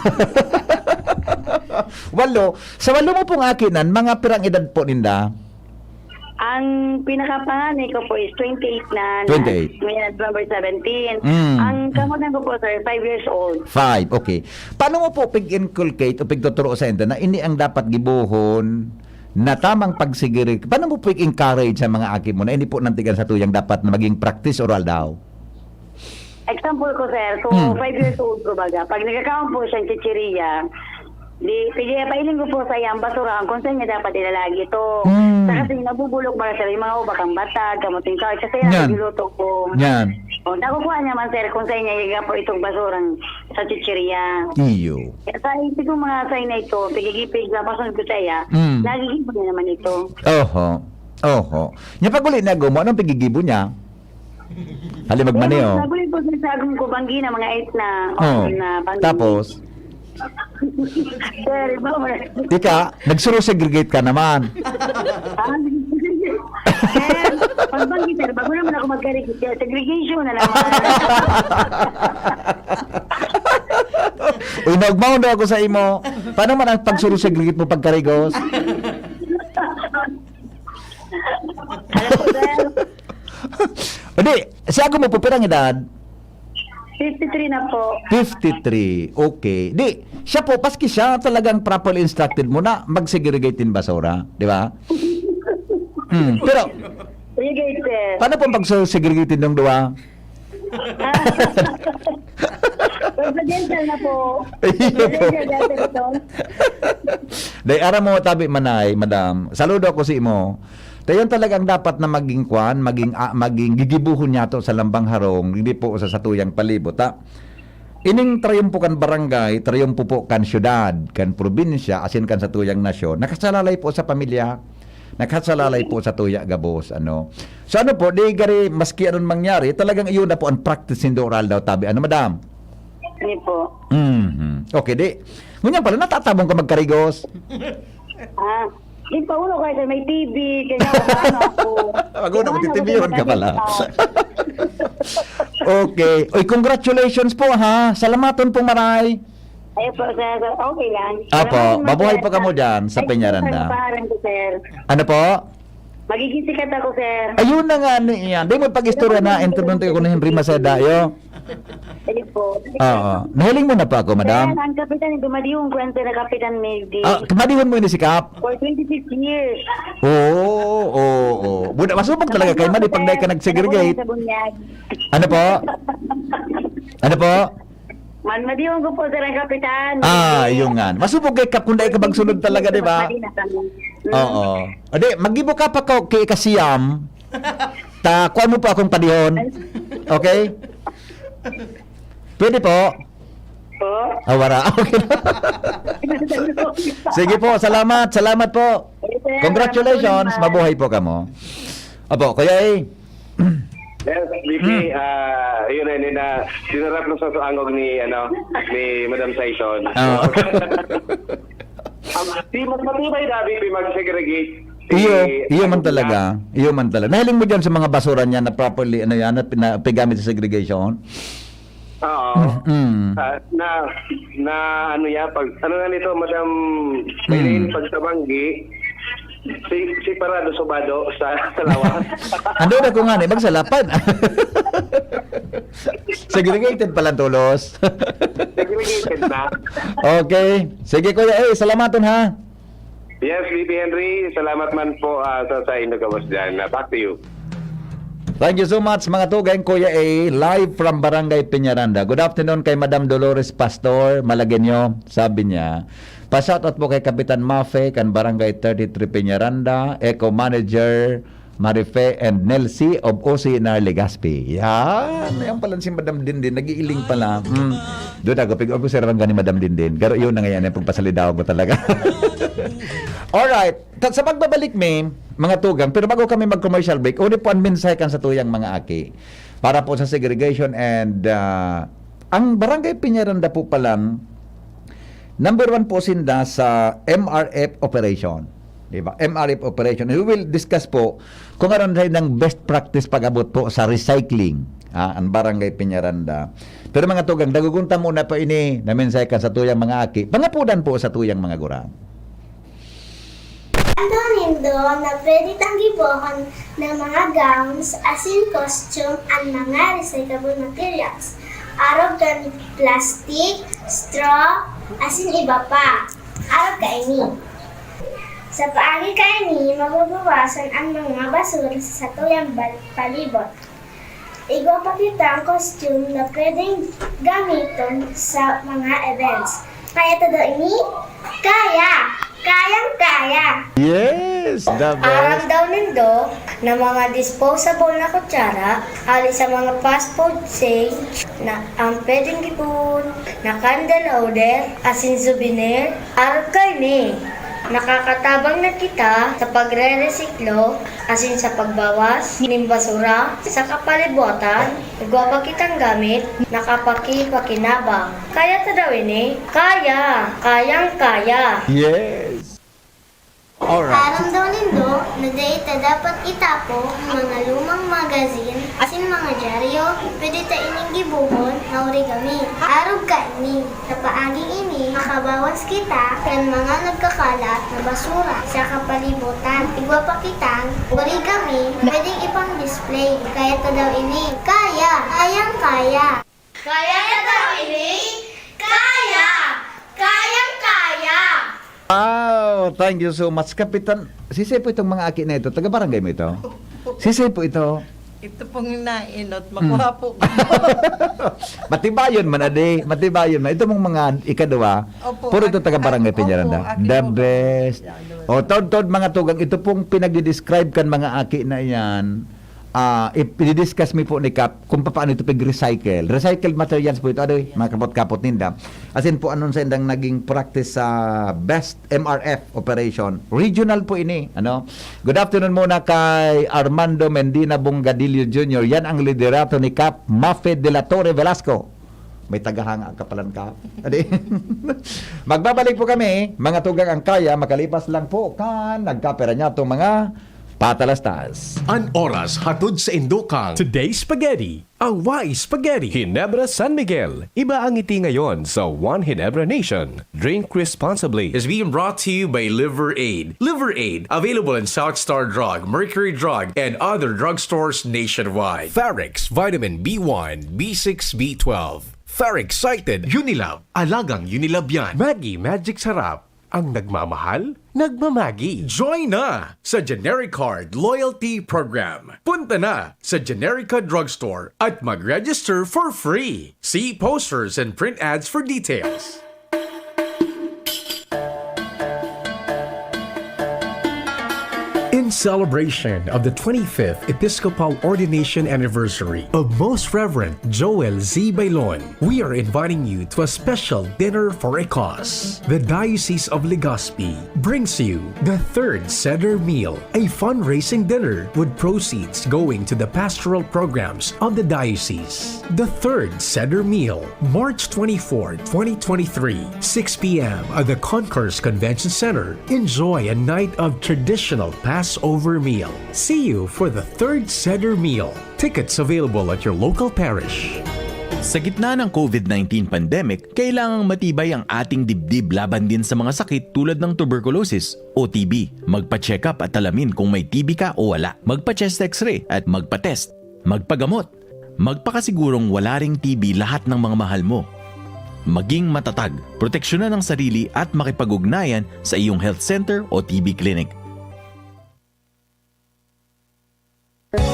Walo, sa walo mo pong akinan, mga pirang edad po ninda? Ang pinakapanganay ko po is twenty-eight na. Twenty-eight. Ngayon, November seventeen. Mm. Ang kamutan ko po, sir, five years old. Five, okay. Paano mo po pig-inculcate o pigtuturo sa inda na ini ang dapat gibuhon na tamang pagsigiri? Paano mo pig-encourage sa mga aki mo na ini po nantigan sa tuyang dapat na maging practice oral daw? Example ko, sir, so Hmm. five years old ko baga. Pag nagkakaon po siyang chichirya, di, pwede, pailing ko po sa iyang basurahan kung saan niya dapat ilalagay ito. Hmm. Sa kasi nabubulok ba, sir, yung mga ubak ang batag, kamuting kahoy, kasi yan, Yan. Niluluto ko. Yan. O, nakukuha niya man, sir, kung saan niya iga po itong basurang sa chichirya. Iyo. Sa ito mga sign na ito, pigigipig, napasunod ko sa iya, Mm. nagigibo niya naman ito. Oho. Oho. Nya pag uli na gumo, anong pigigibo niya? Hali magmani, oh. Sabi po sa sagong ko, banggi na mga eight na, Oh. na banggi. Tapos, Sir, iba mo. ika, nagsurosegregate ka naman. Ah, sir, pagbanggi, sir, bago naman ako magkarigit, sir, segregation na naman. Uy, naugmaon daw ako sa imo. Paano man ang pagsurosegregate mo pagkarigos? Alam ko, sir. Hindi, siya mo po, pirang edad? Fifty-three na po. Fifty-three. Okay. Di, siya po, paski siya talagang properly instructed mo na mag-segregate din basura. Di ba? Hmm. Pero, Sige, sir. paano pong pag-segregate ng dua? Presidential na po. Iyo po. Presidential dati ito. Day, aram mo, tabi manay, madam. Saludo ako sa imo. Tayon talagang dapat na maging kwan, maging, ah, maging gigibuhon niya to sa lambang harong, hindi po sa satuyang palibot, ha? Ining trayumpo kan barangay, trayumpo po kan syudad, kan probinsya, asin kan satuyang nasyon, nakasalalay po sa pamilya, nakasalalay po sa tuya gabos, ano. So ano po, di gari, maski anong mangyari, talagang iyon na po ang practice nindo oral daw, tabi. Ano, madam? Hindi po. Mhm. Okay, di. Ngunyan pala, natatabong ka magkarigos. Ah, di pa ulo kayo sa may T V, kaya ano ako. Wag mo na, magtitibihon ka pala. Okay. Oy, congratulations po, ha. Salamaton pong maray. Ayun po, sir. Okay lang. Apo, Salamat, mabuhay sir. po kamo dyan sa Thank you, Peñaranda. Sir, parang ko, sir. Ano po? Magiging sikat ako, sir. Ayun na nga, ano yan. Di mo pag-istorya na, interview ko ni Henry Maceda, yo. Sige po. Oo. Nahiling mo na po ako, madam? Kaya ang kapitan, dumadihon ko ang kapitan, maybe. Ah, kamadihon mo ini si Kap? For twenty-six years. Oo, oo, oo. Buda, masubok talaga kay Madi pag dahil ka nag-segregate. Sa bunyag. Ano po? Ano po? Man, madihon ko po, sir, ang kapitan. Ah, yung nga. Masubok kay Kap kung dai ka magsunod talaga, di ba? Madi na kami. Mm. Oo. O di, magibo ka pa ko kay kasiyam. Ta, kuha mo po akong padihon. Okay? Pwede po? Po? Ah, wala. Okay. Sige po, salamat. Salamat po. Okay, sir. Congratulations. Mabuhay po kamo. Opo, Kuya A. Yes, B P, ah, yun na, yun na, dinarap na sa angog ni, ano, ni Madam Saison. Oo. Ang, di mas matibay na, B P, mag-segregate. Iyo, Eh, iyo man ano talaga. Iyo man talaga. Nahiling mo dyan sa mga basura niya na properly, ano yan, na pina- pigamit sa segregation? Oo. Mm. Ah, na, na, ano yan, pag, ano nga nito, Madam Maylene, Mm. pag tabanggi, si, si Parado Subado sa, sa lawas. Ando na ko nga ni, magsalapan. Segregated pala tulos. Segregated na. Okay. Sige, Kuya A, salamaton ha. Yes, B P Henry, salamat man po ah, sa, sa inyo gabos dyan. Ah, back to you. Thank you so much, mga tugang, Kuya A. Live from Barangay Peñaranda. Good afternoon kay Madam Dolores Pastor Malagueño. Sabi niya, pa-shoutout po kay Kapitan Mafe, kan Barangay thirty-three Peñaranda, Eco Manager, Marife and Nelsie of O C N R Legazpi. Yan. Ayan pala si Madam Dindin. Nag-iiling pala. Hmm. Doon ako, pig-officer lang ni Madam Dindin. Pero yun na ngayon, yung pagpasalidaw ko talaga. Alright. Ta- sa pagbabalik mi, mga tugang, pero bago kami mag-commercial break, uni po ang mensahe kan sa tuyang mga aki. Para po sa segregation and ah, ang Barangay Peñaranda po palang number one po sinda sa M R F operation. Di ba? M R F operation. We will discuss po kung ano na ang best practice pag-abot po sa recycling. Ah, ang Barangay Peñaranda. Pero mga tugang, dagugunta muna pa ini na mensahe kan sa tuyang mga aki. Pangapudan po sa tuyang mga gurang. Ano nindo na pwede tang gibohon na mga gowns asin costume an mga recyclable materials, arog kan plastic, straw, asin iba pa. Arog kaini. Sa paagi kaini, mababawasan an mga basura sa satuyang bal- palibot. Igwa pa kitang costume na pwedeng gamiton sa mga events. Kaya ta daw ini? Kaya! Kayang-kaya! Yes! The Aram best! daw nindo na mga disposable na kutsara, hali sa mga fast food chain na ang pwedeng gibohon na candle holder, asin souvenir, arog kaini. Nakakatabang na kita sa pagre-resiklo asin sa pagbawas nin basura sa kapalibutan. Igwa pa kitang gamit na kapakipakinabang. Kaya ta daw ini? Kaya! Kayang-kaya! Yes! Alright. Aram daw nindo na dai ta dapat itapon mga lumang magazine asin mga dyaryo. Pwede ta ining gibohon na origami. Arog kaini. Sa paaging ini, makabawas kita kan mga nagkakalat na basura sa kapalibutan. Igwa pa kitang origami na pwedeng ipang-display. Kaya ta daw ini? Kaya! Kayang-kaya! Kaya ta daw ini? Kaya! Kayang-kaya! Wow! Thank you so much, Kapitan. Sisay po itong mga aki na ito? Taga-barangay mo ito? Sisay po ito? Ito pong nainot, makuha po. Matibayon man, adi. Matibayon man. Ito mong mga ikadwa, Opo, puro ito ak- taga-barangay ak- Peñaranda. opo, aki The po. Best. Yan, the best. O, taod-taod, mga tugang, ito pong pinag-describe kan mga aki na yan. Ah, ip- i-discuss mi po ni Kap kung paano ito pag-recycle. Recycled materials po ito, adoy, mga kapot-kapot ninda. Asin po, anong sa indang naging practice sa best M R F operation? Regional po ini, ano? Good afternoon muna kay Armando Mendina Bongadillo Junior. Yan ang liderato ni Kap Mafe de la Torre Velasco. May tagahanga ang kapalan ka. Adi. Magbabalik po kami, mga tugang ang kaya, makalipas lang po kan nagkapera niya itong mga Patalastas. An oras hatod sa indokang Today's Spaghetti, a Wai Spaghetti. Ginebra San Miguel, iba ang ngiti ngayon sa One Ginebra Nation. Drink responsibly. Is being brought to you by Liver Aid. Liver Aid, available in South Star Drug, Mercury Drug, and other drugstores nationwide. Farex Vitamin B one, B six, B twelve. Farex Cited. Unilab, alagang Unilab yan. Maggi Magic Sarap, ang nagmamahal, nagmamagi. Join na sa Generic Card Loyalty Program. Punta na sa Generica Drugstore at mag-register for free. See posters and print ads for details. In celebration of the twenty-fifth Episcopal Ordination Anniversary of Most Reverend Joel Z. Bailon, we are inviting you to a special dinner for a cause. The Diocese of Legazpi brings you the Third Seder Meal, a fundraising dinner with proceeds going to the pastoral programs of the diocese. The Third Seder Meal, March twenty-fourth, twenty twenty-three, six p m at the Concourse Convention Center. Enjoy a night of traditional Passover meal. See you for the Third Seder Meal. Tickets available at your local parish. Sa gitna ng COVID nineteen pandemic, kailangang matibay ang ating dibdib laban din sa mga sakit tulad ng tuberculosis o T B. Magpa-check-up at alamin kung may T B ka o wala. Magpa-chest X-ray at magpa-test. Magpagamot. Magpakasigurong wala ring T B lahat ng mga mahal mo. Maging matatag. Proteksyonan ang sarili at makipag-ugnayan sa iyong health center o T B clinic.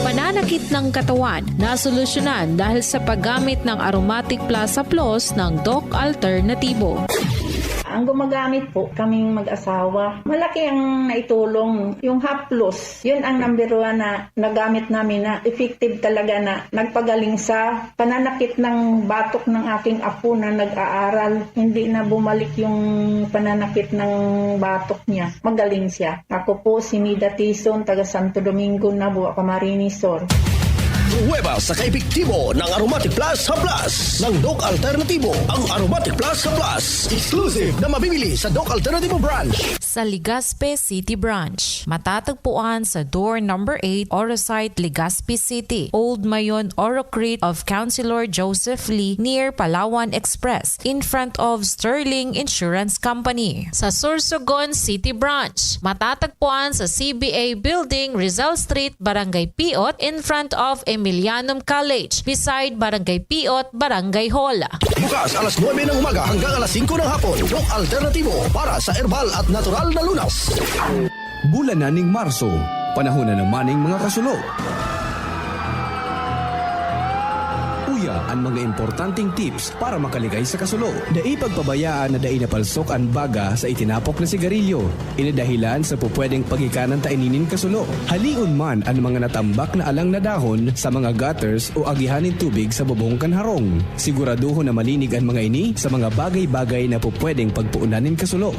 Pananakit ng katawan, nasolusyonan dahil sa paggamit ng Aromatic Plus Haplos ng Doc Alternatibo. Ang gumagamit po, kaming mag-asawa. Malaki ang naitulong. Yung Haplos, yun ang number one na nagamit namin na effective talaga na nagpagaling sa pananakit ng batok ng aking apo na nag-aaral. Hindi na bumalik yung pananakit ng batok niya. Magaling siya. Ako po si Nida Tison, taga Santo Domingo, Nabua, Camarines Sur. Pruweba sa kaepektibo ng Aromatic Plus Haplas ng Doc Alternatibo. Ang Aromatic Plus Haplas, exclusive na mabibili sa Doc Alternatibo Branch. Sa Legazpi City Branch, matatagpuan sa door number eight, Orosite, Legazpi City, Old Mayon, Orocrit of Councilor Joseph Lee, near Palawan Express, in front of Sterling Insurance Company. Sa Sorsogon City Branch, matatagpuan sa C B A Building, Rizal Street, Barangay Piot, in front of Emilianum College, beside Barangay Piot, Barangay Hall. Bukas alas nuebe ng umaga hanggang alas singko ng hapon. Doc Alternatibo para sa herbal at natural na lunas. Bulan na ning Marso, panahon na naman ning mga kasulo. Uya an mga importanteng tips para makaligay sa kasulo. Dai pagpabayaan na dai napalsok an baga sa itinapok na sigarilyo. Ini dahilan sa pupwedeng paghikanan ta ini nin kasulo. Halion man an mga natambak na alang na dahon sa mga gutters o agihan nin tubig sa bubong kan harong. Siguradohon na malinig an mga ini sa mga bagay-bagay na pupwedeng pagpuonan nin kasulo.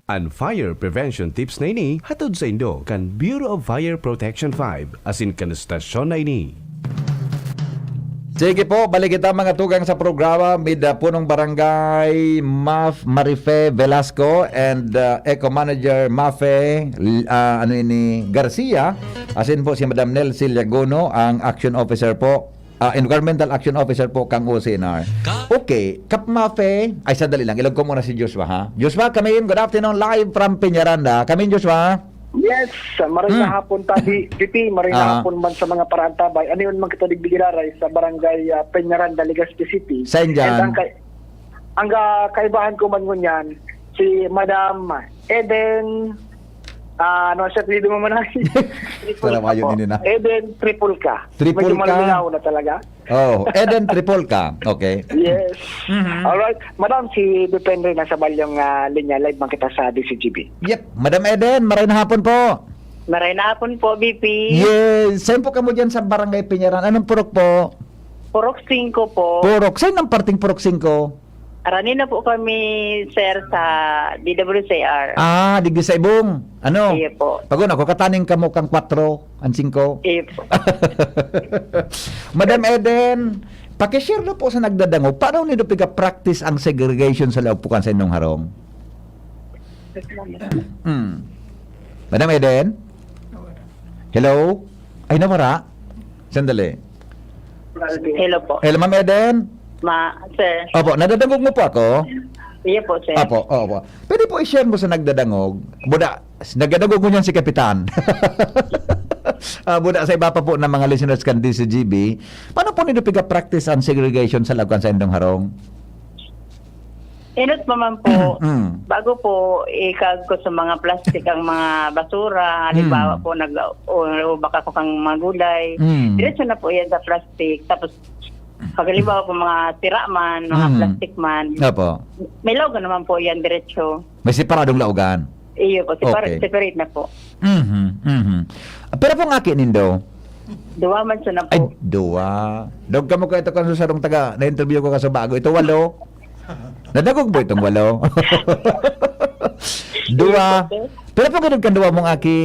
An fire prevention tips na ini hatod saindo kan Bureau of Fire Protection five asin kan estasyon na ini. Sige po, balik kita mga tugang sa programa, mid, ah, punong barangay, Maf Marife Velasco and, ah, Eco Manager Mafe, l-, ah, ano ini, Garcia, asin po si Madam Nelsie Liagono, ang Action Officer po, ah, Environmental Action Officer po kang O C N R. Ka- Okay, Kap Mafe, ay sandali lang, ilog ko muna si Joshua ha. Joshua, come in, good afternoon, live from Peñaranda. Come in, Joshua. Yes, maray na Hmm. hapon, Tabi, P P, maray na Ah. hapon man sa mga paraantabay. Ano yun, mga katadig digiraray sa barangay, ah, Peñaranda, Legazpi City. Saan dyan? And ang kay-, ang, ah, kaibahan ko man ngunyan, si Madam Eden, ah, ano siya, apelyido mo man ay? Triple Wala K mayo po. Nini na. Eden Triple K. Triple Medyo K. maluminaw na talaga. Oh, Eden Triple K. Okay. Yes. Mhm. Alright. Madam, si Depende na sa balyong, ah, linya. Live man kita sa D C G B. Yep. Madam Eden, maray na hapon po. Maray na hapon po, B P. Yes. Saan po kamo dyan sa Barangay Pinyaran? Anong purok po? Purok singko po. Purok. Saan ang parting Purok singko? Arani na po kami, sir, sa D W C R. Ah, digdi sa Ibong. Ano? Iyo po. Pag-una ko, kataning kamo kang kwatro, ang singko. Iyo po. Madam Eden, paki-share na po sa nagdadangog, paano nindo piga-practice ang segregation sa laog po kan sa inyong harong? Hmm. Madam Eden? Hello? Ay, nawara? Sandali. Hello po. Hello, Ma'am Eden? Ma, sir. Opo, nadadangog mo po ako? Iya po, sir. Opo, opo. Pwede po i-share mo sa nagdadangog? Buda, nagdadangog mo niyan si Kapitan. Ah, buda, sa iba pa po ng mga listeners kan D C G B, paano po nindo piga-practice ang segregation sa laog kan saindong harong? Inot pa man po, Mm. bago po ikaag ko sa mga plastic ang mga basura, halimbawa Mm. po, nag, o, o baka ko kang mga gulay, Mm. diretso na po yan sa plastic. Tapos, pag halimbawa po, mga sira man, mga Mm. plastic man, Opo. may laog naman po yan diretso. May separadong laogan? Iyo po, separ-, Okay. separate na po. Mhm, mhm. Pero pong aki nindo? Duwa man siya na po. Ay, duwa. Dog ka mo kayo ito kan sa sarong taga, na-interview ko ka sa bago. Ito, walo. Nadagog mo itong walo? Duwa. Yes, sir. Pero pag ganun kan duwa mong aki?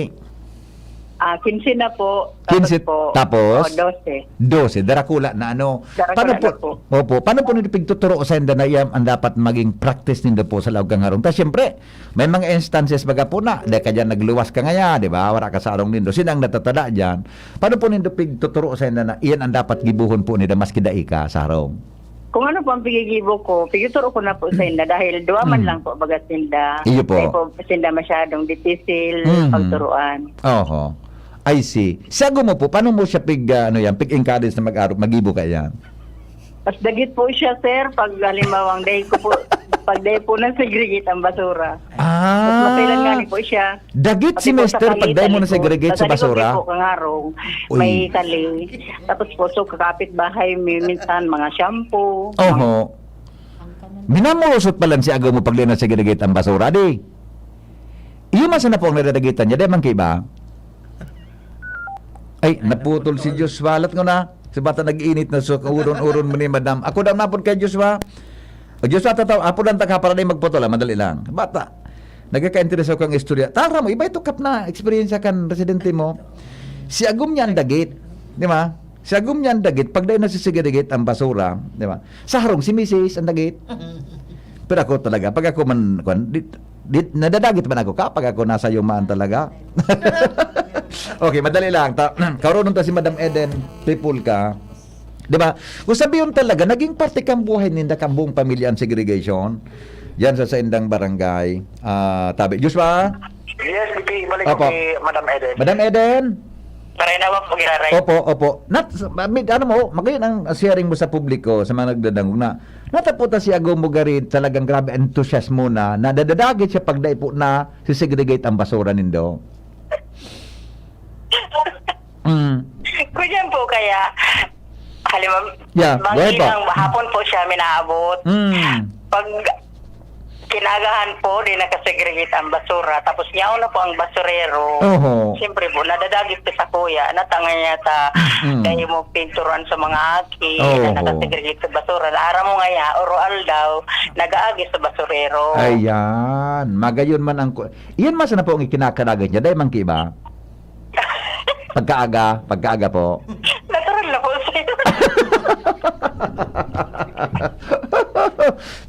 Ah, quince na po. Tapos Quince, po, tapos? oh, dose. Dose. Darakula na ano. Darakula Paano po? na po. Opo. Paano po nito pigtuturo sa inda na iyan ang dapat maging practice nindo po sa laog kang harong? Ta siyempre, may mga instances baga po na, dahil ka dyan nagluwas ka ngaya, di ba? Wala ka sa harong nindo. Sino ang natatada dyan? Paano po nindo pigtuturo sa inda na iyan ang dapat gibuhon po nila maski dai ka sa harong? Kung ano po ang pigigibo ko, pigtuturo ko na po sa inda dahil duwa man Mm. lang po baga sinda. Iyo po. Dahil po sinda masyadong dipisil Mhm. pagturuan. Oho. I see. Sa ago mo po, paano mo siya pig, ah, ano yan, pig-encourage na mag-aro, magibo ka yan? Mas dagit po siya, sir, pag halimbawang day ko po, pag day po na segregate ang basura. Mas Ah. maselan nga ni po siya. Dagit Pati si po sa mister, pag kali, dai mo tali na po. segregate Sa sa likod basura? po, kangarong, Uy. may kali. Tapos po, so, kakapit bahay, mi-, minsan, mga shampoo. Oho. Minamurusot pa lang si agaw mo pag di na segregate ang basura, di? Iyo man sana po ang nadadagitan niya, di man kaiba? Ay, naputol si Joshua. Alat ko na. Si bata nag-init na so, uron-uron mo ni madam. Ako daw napod kay Joshua. O Joshua, tataw, apo lang taka para di magputol, ah, madali lang. Bata, nagkakaintereso kang istorya. Tara mo, iba ito kap na eksperyensya kan residente mo. Si agom niya ang dagit. Di ba? Si agom niya ang dagit. Pag dahil nasisigadagit ang basura, di ba? Sa harong, si misis ang dagit. Pero ako talaga, pag ako man, kwan, di, di, nadadagit man ako ka, pag ako nasa yumaan talaga. Okay, madali lang. Ta, kaurunon ta si Madam Eden, people ka. Di ba? Kung sabihin talaga, naging parte kang buhay ninda, kang buong pamilya ang segregation. Diyan sa saindang barangay. Ah, tabi. Joshua? Yes, P P, balik Opo. ko kay Madam Eden. Madam Eden? Parenawa po, giraray. Opo, opo. Nat, mid, ano mo, magayon ang sharing mo sa publiko, sa mga nagdadangog na. Natapot na si Ago Mugarit, talagang grabe entusiasmo na, nadadadagit siya pag daipo na sisegregate ang basura nindo. Mm. Kunyan po kaya, halimbawa, Yeah, go ahead po. Banggilang hapon po siya minaabot. Mm. Pag kinagahan po, di nakasegregate ang basura. Tapos yaon na po ang basurero. Oho. Siyempre po, nadadagit ko sa kuya. Natanga niya ta, Mm. dahil mo pinturan sa mga aki, Oo. na nakasegregate sa basura. Naara mo nga ya, oro aldaw, nag-aagi sa basurero. Ayan. Magayon man ang ku-, iyan man sana po ang ikinakaragat niya. Dahil man kiba? Pagkaaga, pagkaaga po. Natural na po, sir.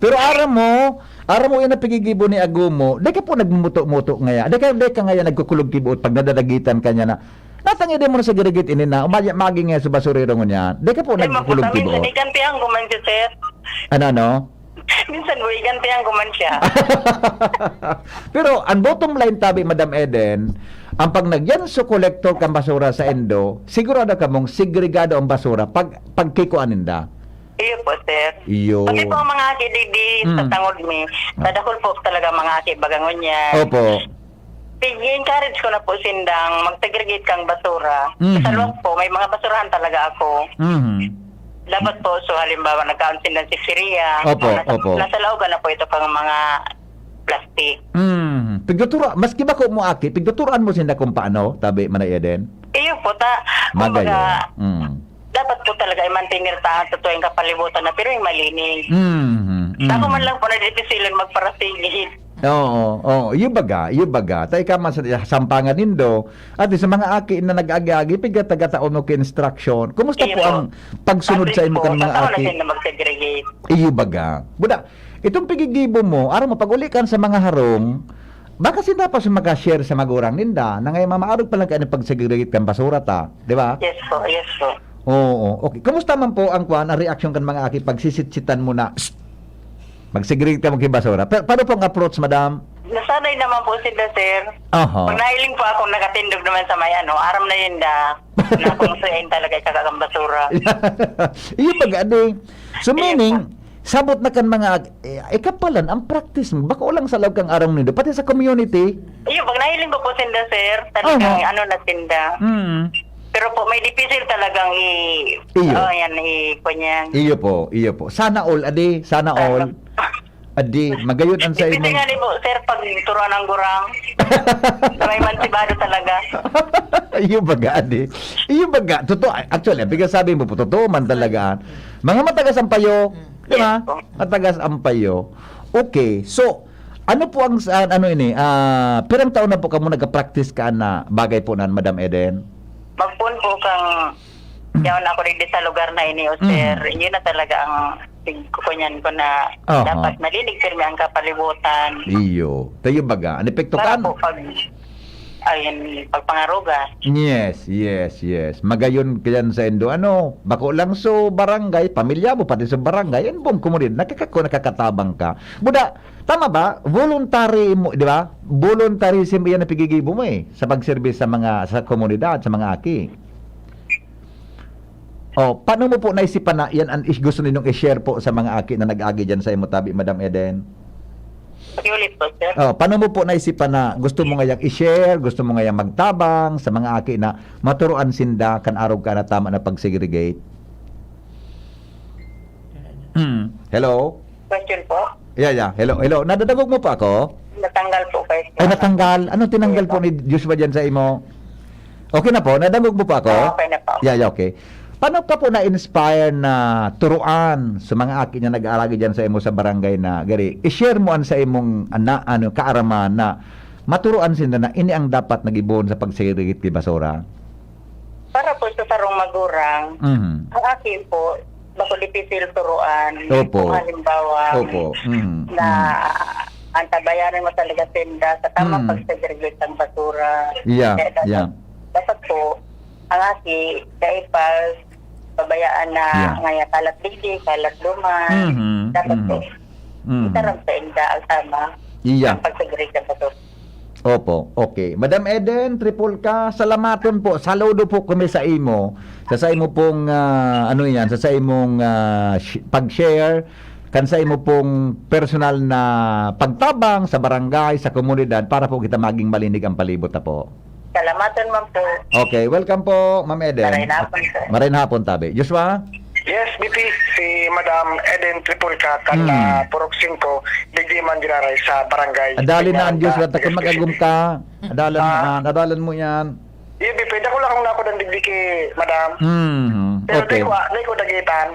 Pero aram mo, aram mo yung napigigibo ni Agumo, di ka po nagmuto-muto ngaya. Di ka, di ka ngaya nagkukulog kibuot pag nadadagitan ka niya na, "Natanggi di mo na sa girigit ini na, umaya, maging nga sa basurero ngunyan." Di ka po Di, nagkukulog maputa, minsan kibuot. Igantihan ko man siya, sir. Ano, ano? Minsan po, igantihan ko man siya. Pero ang bottom line, tabi, Madam Eden, ang pag nagyan sa kolektor kan basura sa endo, sigurado ka mong segregado ang basura pag, pagkikuan ninda. Iyo po, sir. Iyo. Pati po ang mga aki, di, di, sa Mm. tangod mi, Ah. nadakol po talaga mga aki, baga ngunyan. Opo. Pig-encourage ko na po sindang mag-segregate kang basura. Mhm. Sa luwag po, may mga basurahan talaga ako. Mhm. Dapat po, so halimbawa, nagkaon sinda chichirya, Opo, nasa, opo. nasa laogan na po ito kang mga plastic. Mhm. Pigtutura-, maski ba ko mo aki, pigtuturuan mo sinda kung paano, tabi, Manay Eden? Iyo po, ta-, Magayon. kumbaga, Mm. dapat po talaga i-maintain ta ang totoo yung kapalibutan na pero yung malinis. Mhm. Sa ako Mm. man lang po, nadidisilan magparasigid. Oo, oo. Iyo baga, iyo baga. Tayo ka man sa sampangan nindo. At sa mga aki na nag-agi-agi, pigkatagataon mo ki instruction. Kumusta Iyo po po. ang pagsunod Public sa imo po, kan mga tataon na aki? sila mag-segregate. Iyo baga. Buda, itong pigigibo mo, aram mo, pag uli kan sa mga harong, Baka sinda pa siya maka-share sa magurang ninda, na ngayon mamaarog pa lang kayo ng pagsegregate kan basura ta, di ba? Yes po, yes po. Oo, okay. Kumusta man po ang kwan, ang reaksyon kan mga aki pagsisitsitan mo na, "Psst! Magsegregate ka, magkibasura." Pa-, paano pong approach, madam? Nasanay naman po sila, sir. Aha. Pag nahiling po ako, nakatindog naman sa may ano, aram na yun na, na kung saan talaga ikakakang basura. Iyo pag-adi. So, Ayun meaning, po. Sabot na kan mga ag-, eh, ikapalan ang practice mo. Bako lang sa laog kang arong nindo, pati sa community. Iyo, pag nahiling ko po sinda, sir, talagang Aha. ano na sinda. Mm. Pero po, may dipisil talagang i-, Iyo. oh, yan, i-, kunyan. Iyo po, iyo po. Sana all, adi, sana Sana. all. Adi, magayon ang sa Dipisil imong nga ni po, sir, pag turuan ang gurang. May mansibado talaga. Iyo baga, adi. Iyo baga. Totoo, actually, ang pagkasabi mo po, totoo man talaga. Mga matagas ang payo. Mm. Di ba? Yes po. Matagas ang payo. Okay. So, ano po ang sa-, ano ini? Ah, pirang taon na po kamo nagka-practice ka na bagay po nan, Madam Eden? Magpon po kang yaon ako digdi sa lugar na ini, o Mm. sir. Yun na talaga ang tig-, kukunyan ko na Aha. dapat malinig pirmi ang kapalibutan. Iyo. Tayo baga, ang epekto Para kan? po pag Ayun, pagpangaruga. Yes, yes, yes. Magayon ka yan sa indo. Ano, bako lang so barangay, pamilya mo, pati sa barangay, yan pong komunidad, nakakako-, nakakatabang ka. Buda, tama ba? Voluntary mo, di ba? Voluntarism iyan na pigigibo mo eh, sa pagserbi sa mga, sa komunidad, sa mga aki. Oh, paano mo po naisipan na yan ang is-, gusto ninyong i-share po sa mga aki na nag-agi dyan sa imo tabi, Madam Eden? Pakiulit po, sir. Oh, paano mo po naisipan na gusto mo ngayang i-share, gusto mo ngayang magtabang sa mga aki na maturuan sinda kan arog ka na tama na pag-segregate? Hmm. Hello? Question po? Yeah, yeah. Hello, hello. Nadadangog mo po ako? Natanggal po kayo, sir. Ay, natanggal. Anong tinanggal Yes, po po. ni Joshua dyan sa imo? Okay na po? Nadangog mo po ako? Ah, okay na po. Yeah, yeah, okay. Paano ka po na-inspire na turuan sa mga aki na nag-aaragi dyan sa imo sa barangay na, gari, i-share mo an sa imong ana-, ano, kaaraman na maturuan sinda na ini ang dapat na gibohon sa pag-segregate ki basura? Para po sa sarong magurang, Mhm. ang akin po, bako dipisil turuan. Opo. Kung halimbawa, Opo. Mhm. na Mhm. antabayanan mo talaga sinda sa tamang Mhm. pag-segregate ng basura. Yeah, Kaya dapat, yeah. dapat po, ang aki, dahil pa, pabayaan na Yeah. ngaya kalat digdi, kalat duman. Mhm. Dapat Mhm. po, Mhm. itarang sa inda ang tama Yeah. ng pag-segregate ng basura. Opo, okay. Madam Eden, Tripulca, salamaton po. Saludo po kami sa imo. Sa, sa imo pong, ah, ano yan, sa, sa imong, ah, sh-, pag-share, kan sa imo pong personal na pagtabang sa barangay, sa komunidad, para po kita maging malinig ang palibot na po. Salamaton man po. Okay, welcome po, Ma'am Eden. Maray na hapon, sir. Maray na hapon, tabi. Joshua? Yes, B P, si Madam Eden Tripulca, kan, Hmm. ah, Purok singko, digdi man giraray sa barangay Adalan na ang Peñaranda, Diyos, Rata, kung Legazpi City. Mag-agom ka. Adalan mo Ah. yan, adalan mo yan. Iya, B P, dako lang akong nakudan digdi ki Madam. Hmm, Pero okay. di ko, di ko dagitan.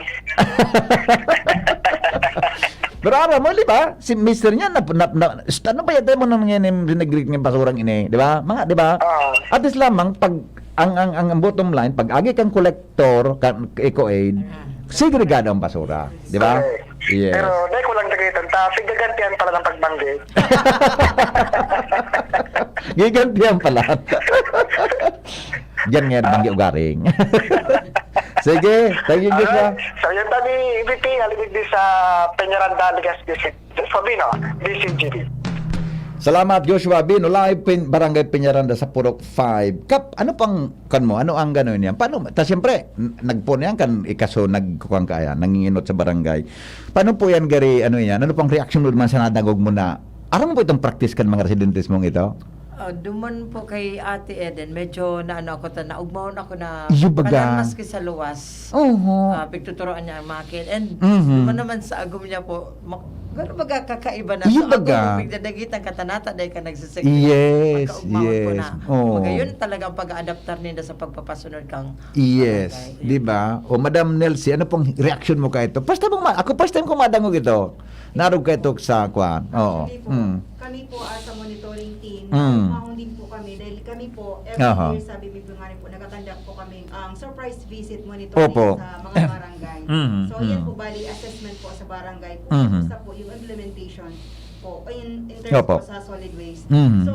Pero aram mo, di ba? Si mister niya, na, na, na, ano ba yan? Tayo mo nang ngayon yung rinagrit ng basurang ini, di ba? Mga, di ba? Oo. At least lamang, pag, ang, ang, ang bottom line, pag agi kang kolektor, kan, Eco Aid, segregado ang basura, di ba? Okay. Yes. Pero, dahil ko lang nagkita, ta, piggagantihan pala ng pagbanggi. Gigantihan pala. Diyan ngayon, banggi ugaring. Sige, thank you, Joshua. Alright. So, yun tabi, B P, halibig di sa Peñaranda, Legazpi City. Fabino, D C G B. Salamat, Joshua Bino. Live pin, Barangay Peñaranda sa Purok five. Kap, ano pang, kan mo? Ano ang gano'n yan? Paano, ta siyempre, n-, nagpon yan kan ikaso, nagkukuhan ka yan, nanginginot sa barangay. Paano po yan, gari, ano yan? Ano pang reaksyon mo naman sa nadangog mo na? Aram mo po itong practice kan mga residentes mong ito? Ah, duman po kay Ate Eden, medyo naano ako ta, naugmahon ako na Iyo baga. Kanan maski sa luwas. Oho. Ah, pigtuturoan niya ang mga kid. And Mhm. duman naman sa agom niya po, mak-, gano'n baga kakaiba na Iyo sa baga. agom, pigdadagitan ka, tanata, dahil ka nagsisig-, Yes, pagkaugmahon ko yes. na. Oo. Magayon talagang pag-aadaptar ninda sa pagpapasunod kang Yes, barangay. Di ba? O, Madam Nelsie, ano pong reaksyon mo ka ito? First time mo ma-, ako, first time ko madangog ito. Narog ka ito sa kwan. Oo. Actually po, Mm. kami po as a monitoring team, Mm. umahon din po kami dahil kami po, every Aha. year, sabi mi po nga rin po, nagkakandak po kami ang surprise visit monitoring Opo. sa mga barangay. Mm, So, yan mm. po, bali, assessment po sa barangay po. Mhm. Kumusta po yung implementation? po, in, in terms Opo. po sa solid waste. Mhm. So,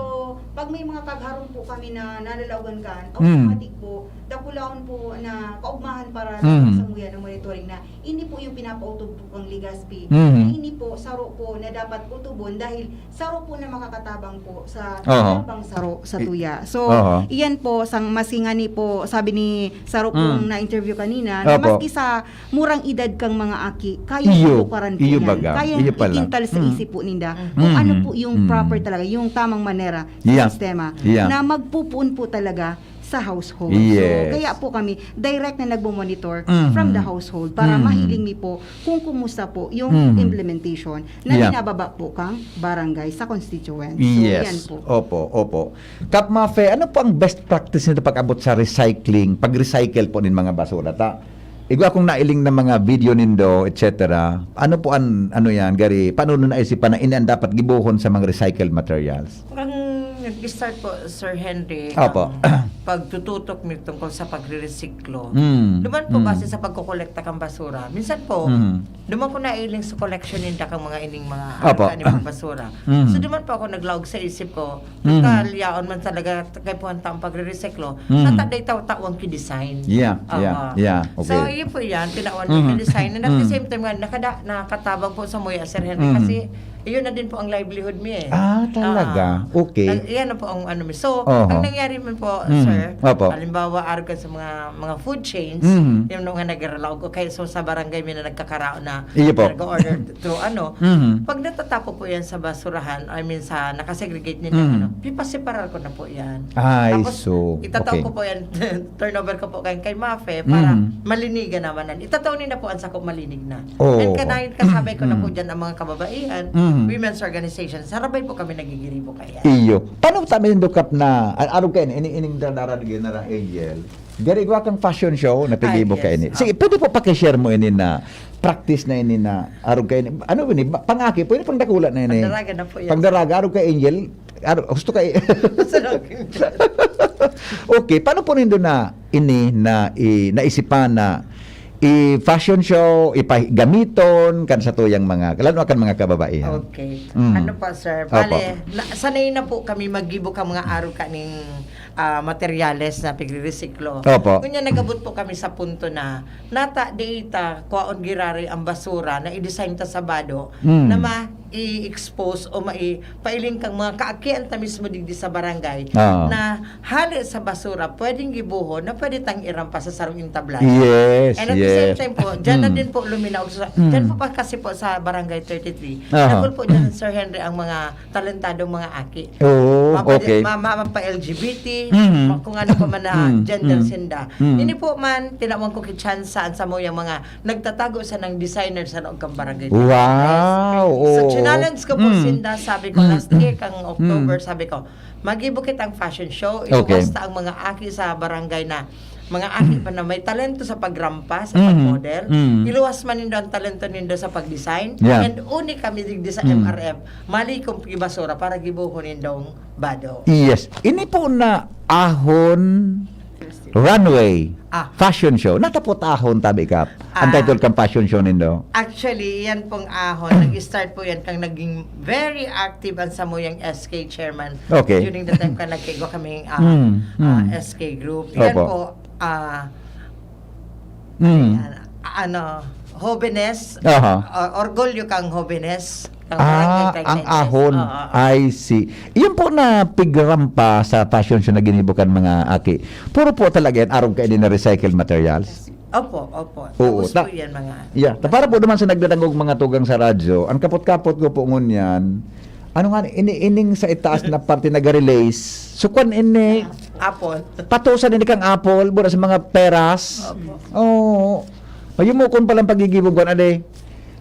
pag may mga kagharong po kami na nalalawagan kan, Mhm. automatic po, dakulaon po na kaugmahan para Mhm. sa muya na monitoring na hindi po yung pinapautob po kang Legazpi. Mhm. Na hindi po, saro po na dapat utubon dahil saro po na makakatabang po sa Oho. bang saro sa I- tuya. So, Oho. iyan po, sang masingani po, sabi ni saro pong Mm. na-interview kanina, na Opo. maski sa murang edad kang mga aki, kaya Iyo, lukaran po iyo yan. baga, Kaya iyo pala. itintal sa Mm. isip po ninda kung Mm. ano po yung Mm. proper talaga, yung tamang manera, Yeah. sistema, Yeah. na magpupuon po talaga sa household. Yes. So, kaya po kami, direct na nagmo-monitor Mhm. from the household para Mhm. mahiling mi po kung kumusta po yung Mhm. implementation na Yeah. binababa po kang barangay sa constituent. So, Yes. yan po. Opo, opo. Kap Mafe, ano po ang best practice nito pag-abot sa recycling, pag-recycle po nin mga basura? Ta, igwa akong nailing na mga video nindo, et cetera. Ano po an, ano yan, gari, paano nun naisipan na ini ang dapat gibohon sa mga recycled materials? Ang nag-start po, Sir Henry, Opo. ang pagtututok mi tungkol sa pagre-resiklo. Mm, Duman po mm. kasi sa pagkokolekta kang basura. Minsan po, Mm. duman ko nailing sa collection ninda kang mga ining mga Opo. ano, mga basura. Mm. So, duman po ako naglaog sa isip ko, Mm. total, yaon man talaga, kay puwan taong pagre-resiklo, Mm. nata day taw-taon ki-design. Yeah, yeah, Opo. yeah. So, Okay. yun po yan, tinaon Mm. ko design. And at the Mm. same time, nga, nakada, nakatabang po sa muya, Sir Henry, Mm. kasi yun na din po ang livelihood mi eh. Ah, talaga? Ah. Okay. Nag-, yan na po ang ano mi. So, Oho. ang nangyari man po, Mm. sir, Opo. halimbawa, arog ka sa mga, mga food chains, Mm. yung mga nag-reload, okay, so sa barangay mi na nagkakaraon na Iyo po. nag-order through ano, Mhm. pag natatapo po yan sa basurahan, I mean, sa nakasegregate nila, Mhm. ano, pipaseparar ko na po yan. Ay, Tapos, so, itataw okay. ko po yan, turnover ko po kay, kay Mafe para Mhm. malinigan naman. Itataw nila po ang sakop malinigna. Oo. And kanayon kasabay ko na po Mhm. dyan ang mga kababaihan, Mhm. women's organization. Sarabay po kami nagigiribo kaya. Iyo. Paano ta nindo, Kap, na, an-, arog kaini, ini, ining dararan ni General Angel? Gari, igwa kang fashion show na pigibo Ah, yes. kaini. Sige, Ah. pwede po paki-share mo ini na practice na ini na arog kaini. Ano ini? Ba-, pangaki, pwede pang dakula na ini. Pagdaraga na po yan. Pagdaraga, arog kay Angel. Arog, gusto kay Sa laging dyan. Okay, paano po nindo na ini na i-, naisipan na i-fashion show, ipagamiton kan satuyang mga, lalo na kan mga kababaihan? Okay. Mm. Ano pa, sir? Opo. Bale, na, sanay na po kami maggibo ka mga arog kaning, ah, materyales na pigre-resiklo. Opo. Kunya, nagabot po kami sa punto na nata di ta kwaon giraray ang basura na i-design ta sa bado Mm. na ma-i-expose o mai-, pailing kang mga kaakian ta mismo digdi sa barangay Oo. na hali sa basura, pwedeng gibohon na pwede tang irampas sa sarong entablado. Yes, And at the same yes. time po, dyan na Mm. din po luminaog sa, Mm. dyan po pa kasi po sa barangay thirty-three. Aha. Nagul po dyan, Sir Henry, ang mga talentadong mga aki. Oo, Mapa-, okay. ma-, ma-, mapa-L G B T, Mhm. ma-, kung ano pa man na Mm, gender mm. sinda. Mm. Ini po man, tinawan ko kitsansa ang samuyang mga nagtatago sa nang designer sa loob kang barangay. Wow, So, oo. challenge ko po Mm. sinda, sabi ko, Mm. last year kang October, Mm. sabi ko, magibo kitang fashion show, Okay. iluwas ta ang mga aki sa barangay na, mga aki pa na may talento sa pagrampa, sa Mm. pag-model, Mm. iluwas man nindo ang talento nindo sa pag-design, Yeah. and uni kami digdi sa Mm. M R F, mali kong basura para gibohon nindong bado. Yes. Ini po na ahon runway Ah. fashion show. Natapot ahon, tabi, Kap. Ang Ah. title kang fashion show nindo? Actually, yan pong ahon, nag-start po yan kang naging very active ang samuyang S K chairman. Okay. During the time ka nagkaigwa kaming ah, Mm, ah, mm. S K group. Yan Opo. po, ah, Mm. yan, ano, hobenes, Aha. ah, orgulyo kang hobenes. Kang Ah, barangay kay ang Taytay. ahon. Oo. I see. Yun po na pigrampa sa fashion show na ginibo kan mga aki. Puro po talaga yan, arog kaini na recycled materials. Opo, opo. Oo, Tapos ta- po yan, mga... Yeah, ta-, para po naman sa nagdadangog mga tugang sa radyo, ang kapot-kapot ko po ngunyan, ano nga, ini-, ining sa itaas na parte nag-release. So, kwan ini, Apple. patusan ini kang apple, mura sa mga peras. Opo. Oo. Ayun mo, kung palang pagigibog ko na de.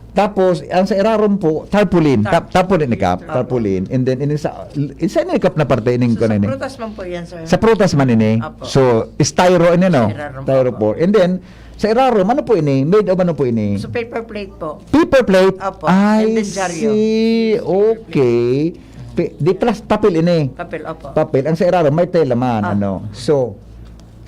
Tapos, ang sa irarom po, tarpaulin. Tar- Tap-, tarpaulin ni Kap, tarpaulin. And then, ini sa, ini sa ini Kap na parte, ining So, ko na sa ini. Prutas man po yan, sir. Sa prutas man ini. Apo. So, styro ini, no? Styrofoam, Styrofoam. And then, sa irarom, ano po ini? Made of ano po ini? So, paper plate po. Paper plate? Apo. I And then dyaryo. see. Okay. Pi-, di plas-, papel ini. Papel, opo. Papel. Ang sa irarom, may tela man. Ah. Ano? So,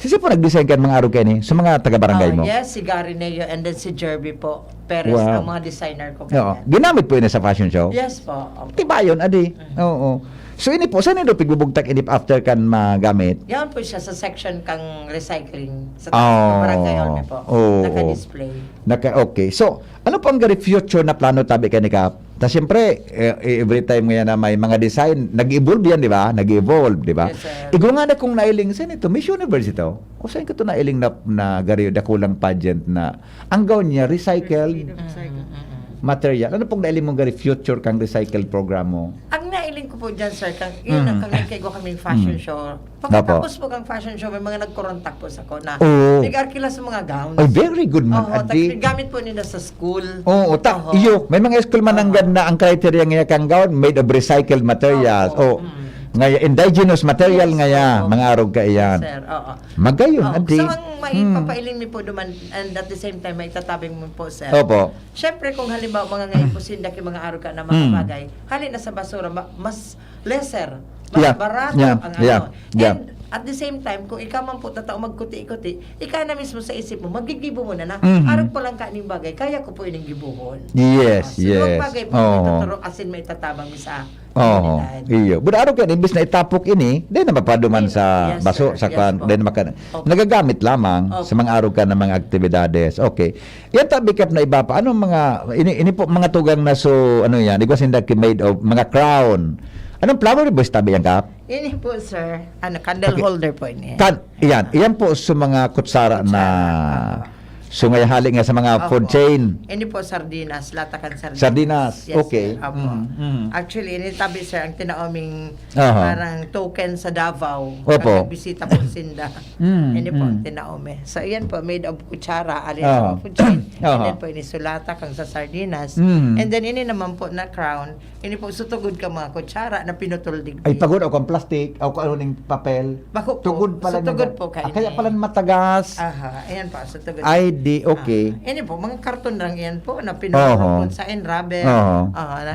Sisay po nag-design kan mga arog kaini? Sa mga taga-barangay Ah, mo? Yes, si Gary Neo and then si Jerby po. Perez Wow. ang mga designer ko Oo. ganyan. Ginamit po yun sa fashion show? Yes po. Opo. Tibayon, adi. Mm. Oo. So, ini po, saan ito pigbubugtak ini after kan magamit? Yan po siya sa section kang recycling sa Oh. barangay hall mi po. Oo. Naka-display. Naka, okay. So, ano po ang gari future na plano tabi ka ni Kap? Ta siyempre, eh, every time ngayon na may mga design, nag-evolve yan, di ba? Nag-evolve, di ba? Yes, sir. Igwa nga na kung nailing, saan ito? Miss Universe ito? O saan ko ito nailing na, na gari, dakulang pageant na ang gown niya, recycled Made of recycled. Mm, mm, mm. material. Ano pong nailing mong gari future kang recycled program mo? Ang nailing ko po dyan, sir, kang, yun ang Mm. kang nagkaigwa kaming fashion Mm. show. Opo. Pagkatapos po kang fashion show, may mga nagkorontak po sa ko na Oo. nag-arkila sa mga gowns. Ay, very good man, Oo, adi. Tag-, gamit po nila sa school. Oo, ta, Oho. iyo, may mga school mananggad Oho. na ang criteria nga kang gown made of recycled materials. Opo. O, Mm. ngaya, indigenous material Yes, ngaya, opo. mga arog ka iyan. Yes, sir. Oo. Magayon, Oh, adi. So, ang maipapailing mi po duman, and at the same time, maitatabing mo po, sir. Opo. Siyempre, kung halimbawa, mga ngayon po, sinda ki mga arog ka na mga Hmm. bagay, hali na sa basura, ma- mas lesser, mas Yeah. barato Yeah. ang Yeah. ano. Yeah. And at the same time, kung ikaw man po tatao magkuti-kuti, ikaw na mismo sa isip mo, magigibo mo na na. Mhm. Arog pa lang kaning bagay, kaya ko po ining gibuhon. Yes, Ah, so, yes. bagay po, Oo. Tuturo, asin may tatabang sa Oo. Iyo. Buda araw ka, imbis na itapok ini, dahil na mapaduman sa baso, sa kwan, dahil maka- Opo. nagagamit lamang Opo. sa mga araw ka ng mga aktibidades. Okay. Yan tabi kap na iba pa. Anong mga, ini, ini po mga tugang na so, ano yan, igwa sinda ki made of, mga crown. Anong flower ba tabi yan kap? Ini po, sir, ano, candle Paki- holder po ini. Kan, yan, yan po sa mga kutsara na Kutsara, opo. So, ngaya hali nga sa mga Opo. food chain. Ini po, sardinas, lata kan sardinas. Sardinas, Yes, okay. sir. Opo. Mm, mm. Actually, ini tabi, sir, ang tinaoming Aha. parang token sa Davao. Opo. Pagkabisita po sinda. Mm, Ini po, ang mm. tinaome. So, yan po, made of kutsara, alin Aha. sa mga food chain. And Aha. then po, ini sulata kang sa sardinas. Mm. And then, ini naman po na crown, Ini po, sutugod ka mga kutsara na pinutol digdi. Ay, pagod o kung plastic, o kung ano ning papel. Bako po. Tugod pala Sutugod niya. po kayo Ah, kaya ni- pala matagas. Aha, ayan po, sutugod. Ay, di, okay. Ah, ini po, mga karton lang yan po na pinutol Oho. po sa in rubber. Oho. Ah, na,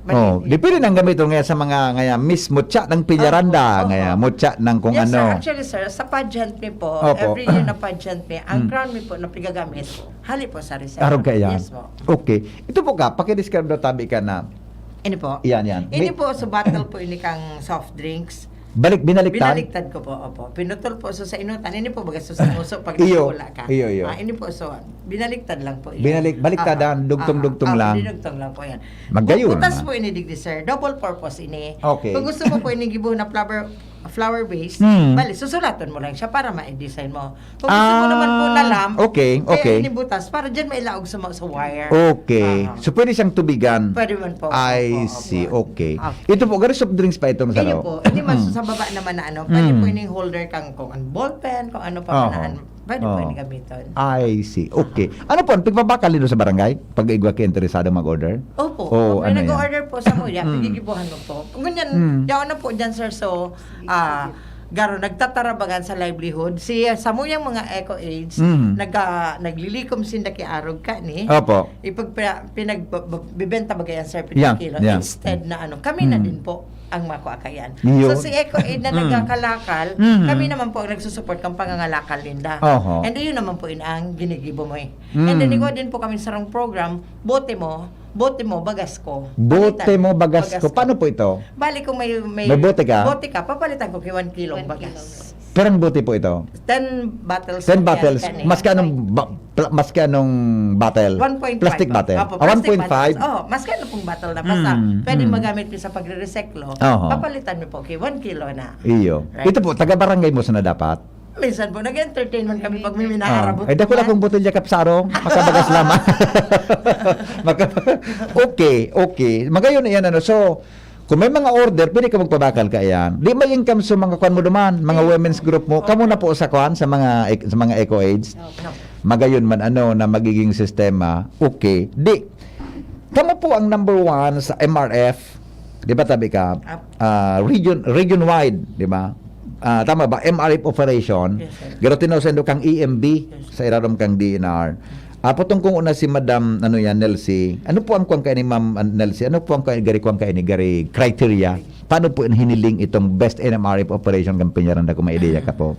Oh, mali- di pwede nang gamiton ngayon sa mga ngayon, miss mutya ng pilyaranda, Opo, opo. ngayon, mutya ng kung Yes, ano. sir. Actually, sir, sa pageant mi po, Opo. every year na pageant mi, ang Mm. crown mi po na pigagamit, hali po sa reserva. Arog kaya? Yes po. Okay. Ito po ka, pakidescribe daw tabi ka na Ini po. Yan, yan. Ini May- po, so bottle po ini kang soft drinks. Balik, binaliktad? Binaliktad ko po, opo. Pinutol po, so sa inutan, ini po, baga so sa muso, pag Iyo. nagkula ka. Iyo, iyo. Ah, ini po, so, binaliktad lang po. Yan. Binalik, baliktadan, Aha. dugtong-dugtong Aha. lang. Ah, dinugtong lang po yan. Magayon Butas na. po ini, digdi, sir. Double purpose ini. Okay. Kung gusto mo po ini gibuhon na flower, flower base, Hmm. bali, susulaton mo lang siya para ma-design mo. Kung gusto mo naman po Ah, na lamp, okay, kaya okay. inibutas para dyan mailaog sa, sa wire. Okay. Ah. So, pwede siyang tubigan? Pwede man po. I Opo, see. opo. Okay. Okay. Ito po, garo soft drinks pa itong sa Ayun loob. po. Hindi man Mm. sa baba naman na ano. Pwede Mm. po ining holder kang kung ano, ballpen, kung ano pa Oho. man na ano. Pwede po Oo. ini gamiton. I see. Okay. Ano po, ang pigbabakal nito sa barangay? Pag igwa ka interesado mag-order? Opo. Oo, May ano yan? nag-order po sa muya, Mm. pigigibuhan mo po. Ngunyan, Mm. yaon na po dyan, sir. So, ah, garo, nagtatarabagan sa livelihood. Si, ah, samuyang mga Eco Aids, Mm. nag, ah, naglilikom sinda ki arog ka ni. Opo. Ipag, pinag, bibenta ba yan, sir, Yeah, pinakilo? yeah. Instead na ano, kami na Mm. din po ang makua kayan. Yun. So, si Eco Aid na Mm. nagkakalakal, Mm. kami naman po ang nagsusupport kang pangangalakal ninda. Oho. And yun naman po yun ang ginigibo mo eh. And then, Mm. igwa din po kami sarong program, bote mo, bote mo, bagas ko. Bote Palitan. mo, bagas Bagas ko. ko. Paano po ito? Bali, kung may, may May bote ka? bote ka, papalitan ko kay one kilo One bagas. kilo. Perang bote po ito? Ten bottles Ten po yan, bottles. ten eh. Maski anong ba-, pla-, maski anong bottle? One point five Plastic po. bottle? Opo, Ah, plastic one point five? bottles. Oh, maski ano pong bottle na basta Mm, pwede mm. magamit yun sa pagre-recyclo. Oho. Papalitan mo po kay one kilo na. Iyo. Right. Ito po, taga-barangay mo sana dapat? Minsan po, nag-entertainment kami pag may Ah, minaarabot ay, dako lang naman. kung botelya kapsarong, makabagas lamang. Maka-, okay, okay. Magayon na yan, ano. So, kung may mga order, pwede ka magpabakal ka yan. Di may income sa mga kwan mo duman, mga Mm. women's group mo. Kamo na po sa kwan, sa mga ec-, sa mga Eco Aids. Opo. Magayon man, ano, na magiging sistema. Okay. Di, kamo po ang number one sa M R F. Di ba, tabi ka? Ap- Ah, region, region wide, di ba? Ah, tama ba? M R F operation. Yes, sir. Garo tinaw sa indo kang E M B, Yes, sir. sa irarom kang D N R. Apotong kung una si Madam, ano yan, Nelsie. Ano po ang kuwan kayo ni Ma'am, ah, Nelsie? Ano po ang kuwan, gari kuwan kayo ni, gari criteria? Paano po hiniling itong best N M R F operation kang Peñaranda kung may ideya ka po?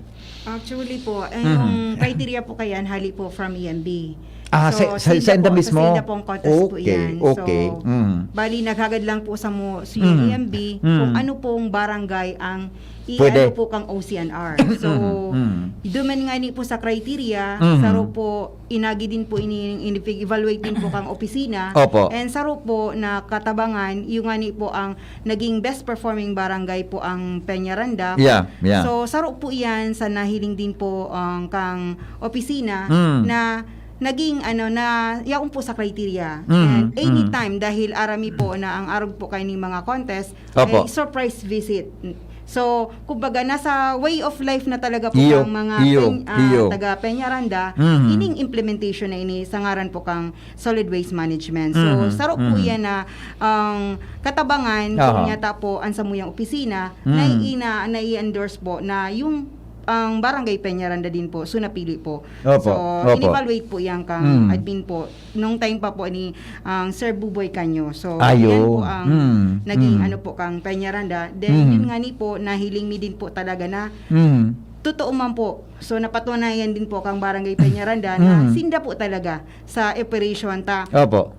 Actually po, eh, Mhm. yung criteria po kayan, hali po from E M B. Ah, sa- sa- sa inda po, mismo? Sa inda pong contest po Okay, yan. okay. So, Mm. bali, naghagad lang po sa mo, sa Mm. E M B, Mm. kung ano pong barangay ang Pwede. i-ano po kang O C N R. So, Mm. duman nga ni po sa criteria, Mm. saro po, inagi din po ini, ini-evaluate din po kang opisina. Opo. And saro po na katabangan, yung nga ni po ang naging best performing barangay po ang Peñaranda. Yeah, yeah. So, saro po yan sa nahiling din po ang kang opisina Mm. na naging ano na yaon po sa criteria. Mm, And mm. anytime, dahil arami po na ang arog po kayo ng mga contest, Opo. Ay surprise visit. So, kumbaga, nasa way of life na talaga po Iyo, ang mga iyo, Peny- ah, iyo. taga Peñaranda, Mhm. ining implementation na ini sa ngaran po kang solid waste management. So, Mhm, saro po mhm. Yan na ang katabangan Aha. Kung yata po ang samuyang opisina Mhm. na ina na i-endorse po na yung ang Barangay Peñaranda din po, so napili po. Opo, So, opo. in-evaluate po yan kang Mm. admin po nung time pa po ni ang Sir Buboy Canyo. So, Ayo. yan po ang Mm, naging mm. Ano po kang Peñaranda. Then, Mm. Yun nga ni po, nahiling mi din po talaga na Mm. totoo man po. So, napatunayan din po kang Barangay Peñaranda na Mm. Sinda po talaga sa operation ta. Opo.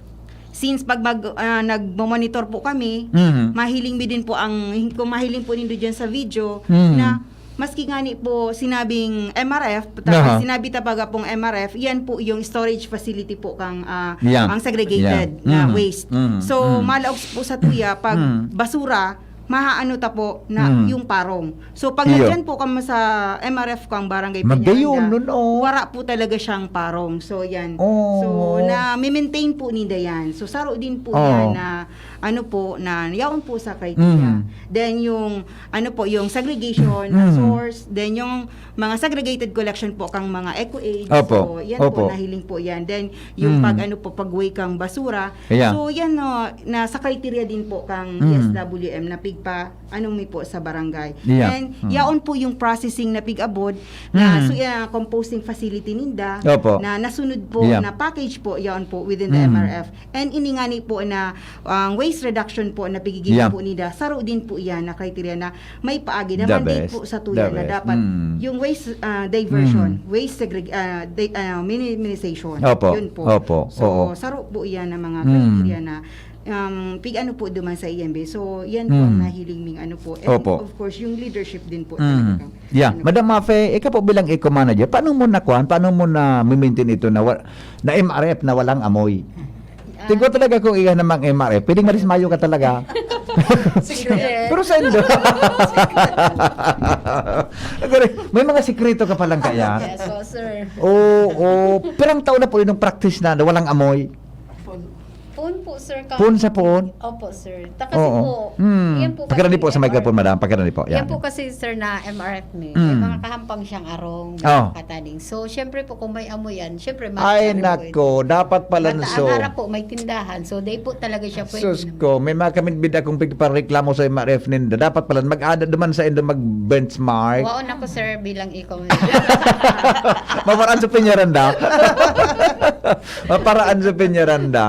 Since pag mag, ah, nagmo-monitor po kami, Mhm. mahiling mi din po ang, kung mahiling po nindo dyan sa video, Mhm. na maski nga ni po sinabing M R F, tapos Aha. Sinabi ta baga pong M R F, yan po yung storage facility po kang ah, Yeah. ang segregated Yeah. na Mhm. waste. Mhm. So, Mhm. malaog po sa tuya, pag Mhm. basura, mahaano ta po na Mhm. yung parong. So, pag Iyo. nandyan po kamo sa M R F kang Barangay Magayon, Peñaranda, nun, oh. wara po talaga siyang parong. So, yan. Oh. So, na-maintain po ninda yan. So, saro din po Oh. Yan na ano po, na yaon po sa criteria. Mhm. Then, yung ano po, yung segregation, Mhm. source, then yung mga segregated collection po kang mga eco-aids. Opo, So, yan opo. Po, nahiling po yan. Then, yung Mhm. pag ano po, pag-weigh kang basura. Yeah. So, yan no, nasa criteria din po kang Mhm. D S W M na pigpa, ano mi po sa barangay. Yeah. And Mhm. yaon po yung processing na pig-abod na Mhm. so, yeah, composting facility ninda Opo. na nasunod po Yeah. Na package po, yaon po within the Mhm. M R F. And ini nga ni po na ang waste reduction po na pigigil Yeah. Po nida, saro din po yan na criteria na may paagi na The mandate best. Po sa tuya The na best. dapat Mm. yung waste ah, diversion, Mm. waste segregation, ah, di- ah, minimization. Opo. Yun po. Opo. So, Oo. Saro po yan na mga Mm. criteria na um, pig ano po duman sa E M B. So, yan po ang Mm. Nahiling ming ano po. And Opo. Of course, yung leadership din po. Mm. Talaga. Yeah. Ano Madam Mafe, ikaw po bilang eco-manager, paano mo nakuha, paano mo na-maintain ito na, wa- na M R F na walang amoy? Tingko talaga kung iyan namang M R F, pwedeng marismayo ka talaga. Secret. Pero sa indo. May mga sikreto ka palang kaya. Yes, so, sir. Oo, oo. Pirang taon na po yung practice na, na walang amoy. Puon po, sir. Ka- Puon sa puon? Opo, sir. Ta kasi Oo. po, Hmm. yan po Pakirani kasi po sa M R F. Microphone, madam. Pakirani po. Yan Yan. po kasi, sir, na M R F mi. Mm. May mga kahampang siyang arong Oh. Kataning. So, syempre po, kung may amoy yan, syempre, Ay, ano po nako. ito. Dapat pala Mata- so. Ang harap po, may tindahan. So, day po talaga siya pwede Sus naman. ko, may mga kami bida kong pigpareklamo sa M R F ninda. Dapat pala, mag-ada duman sa indo mag-benchmark. Wow, nako, sir, bilang ikaw. Maparaan sa Peñaranda. Maparaan sa Peñaranda.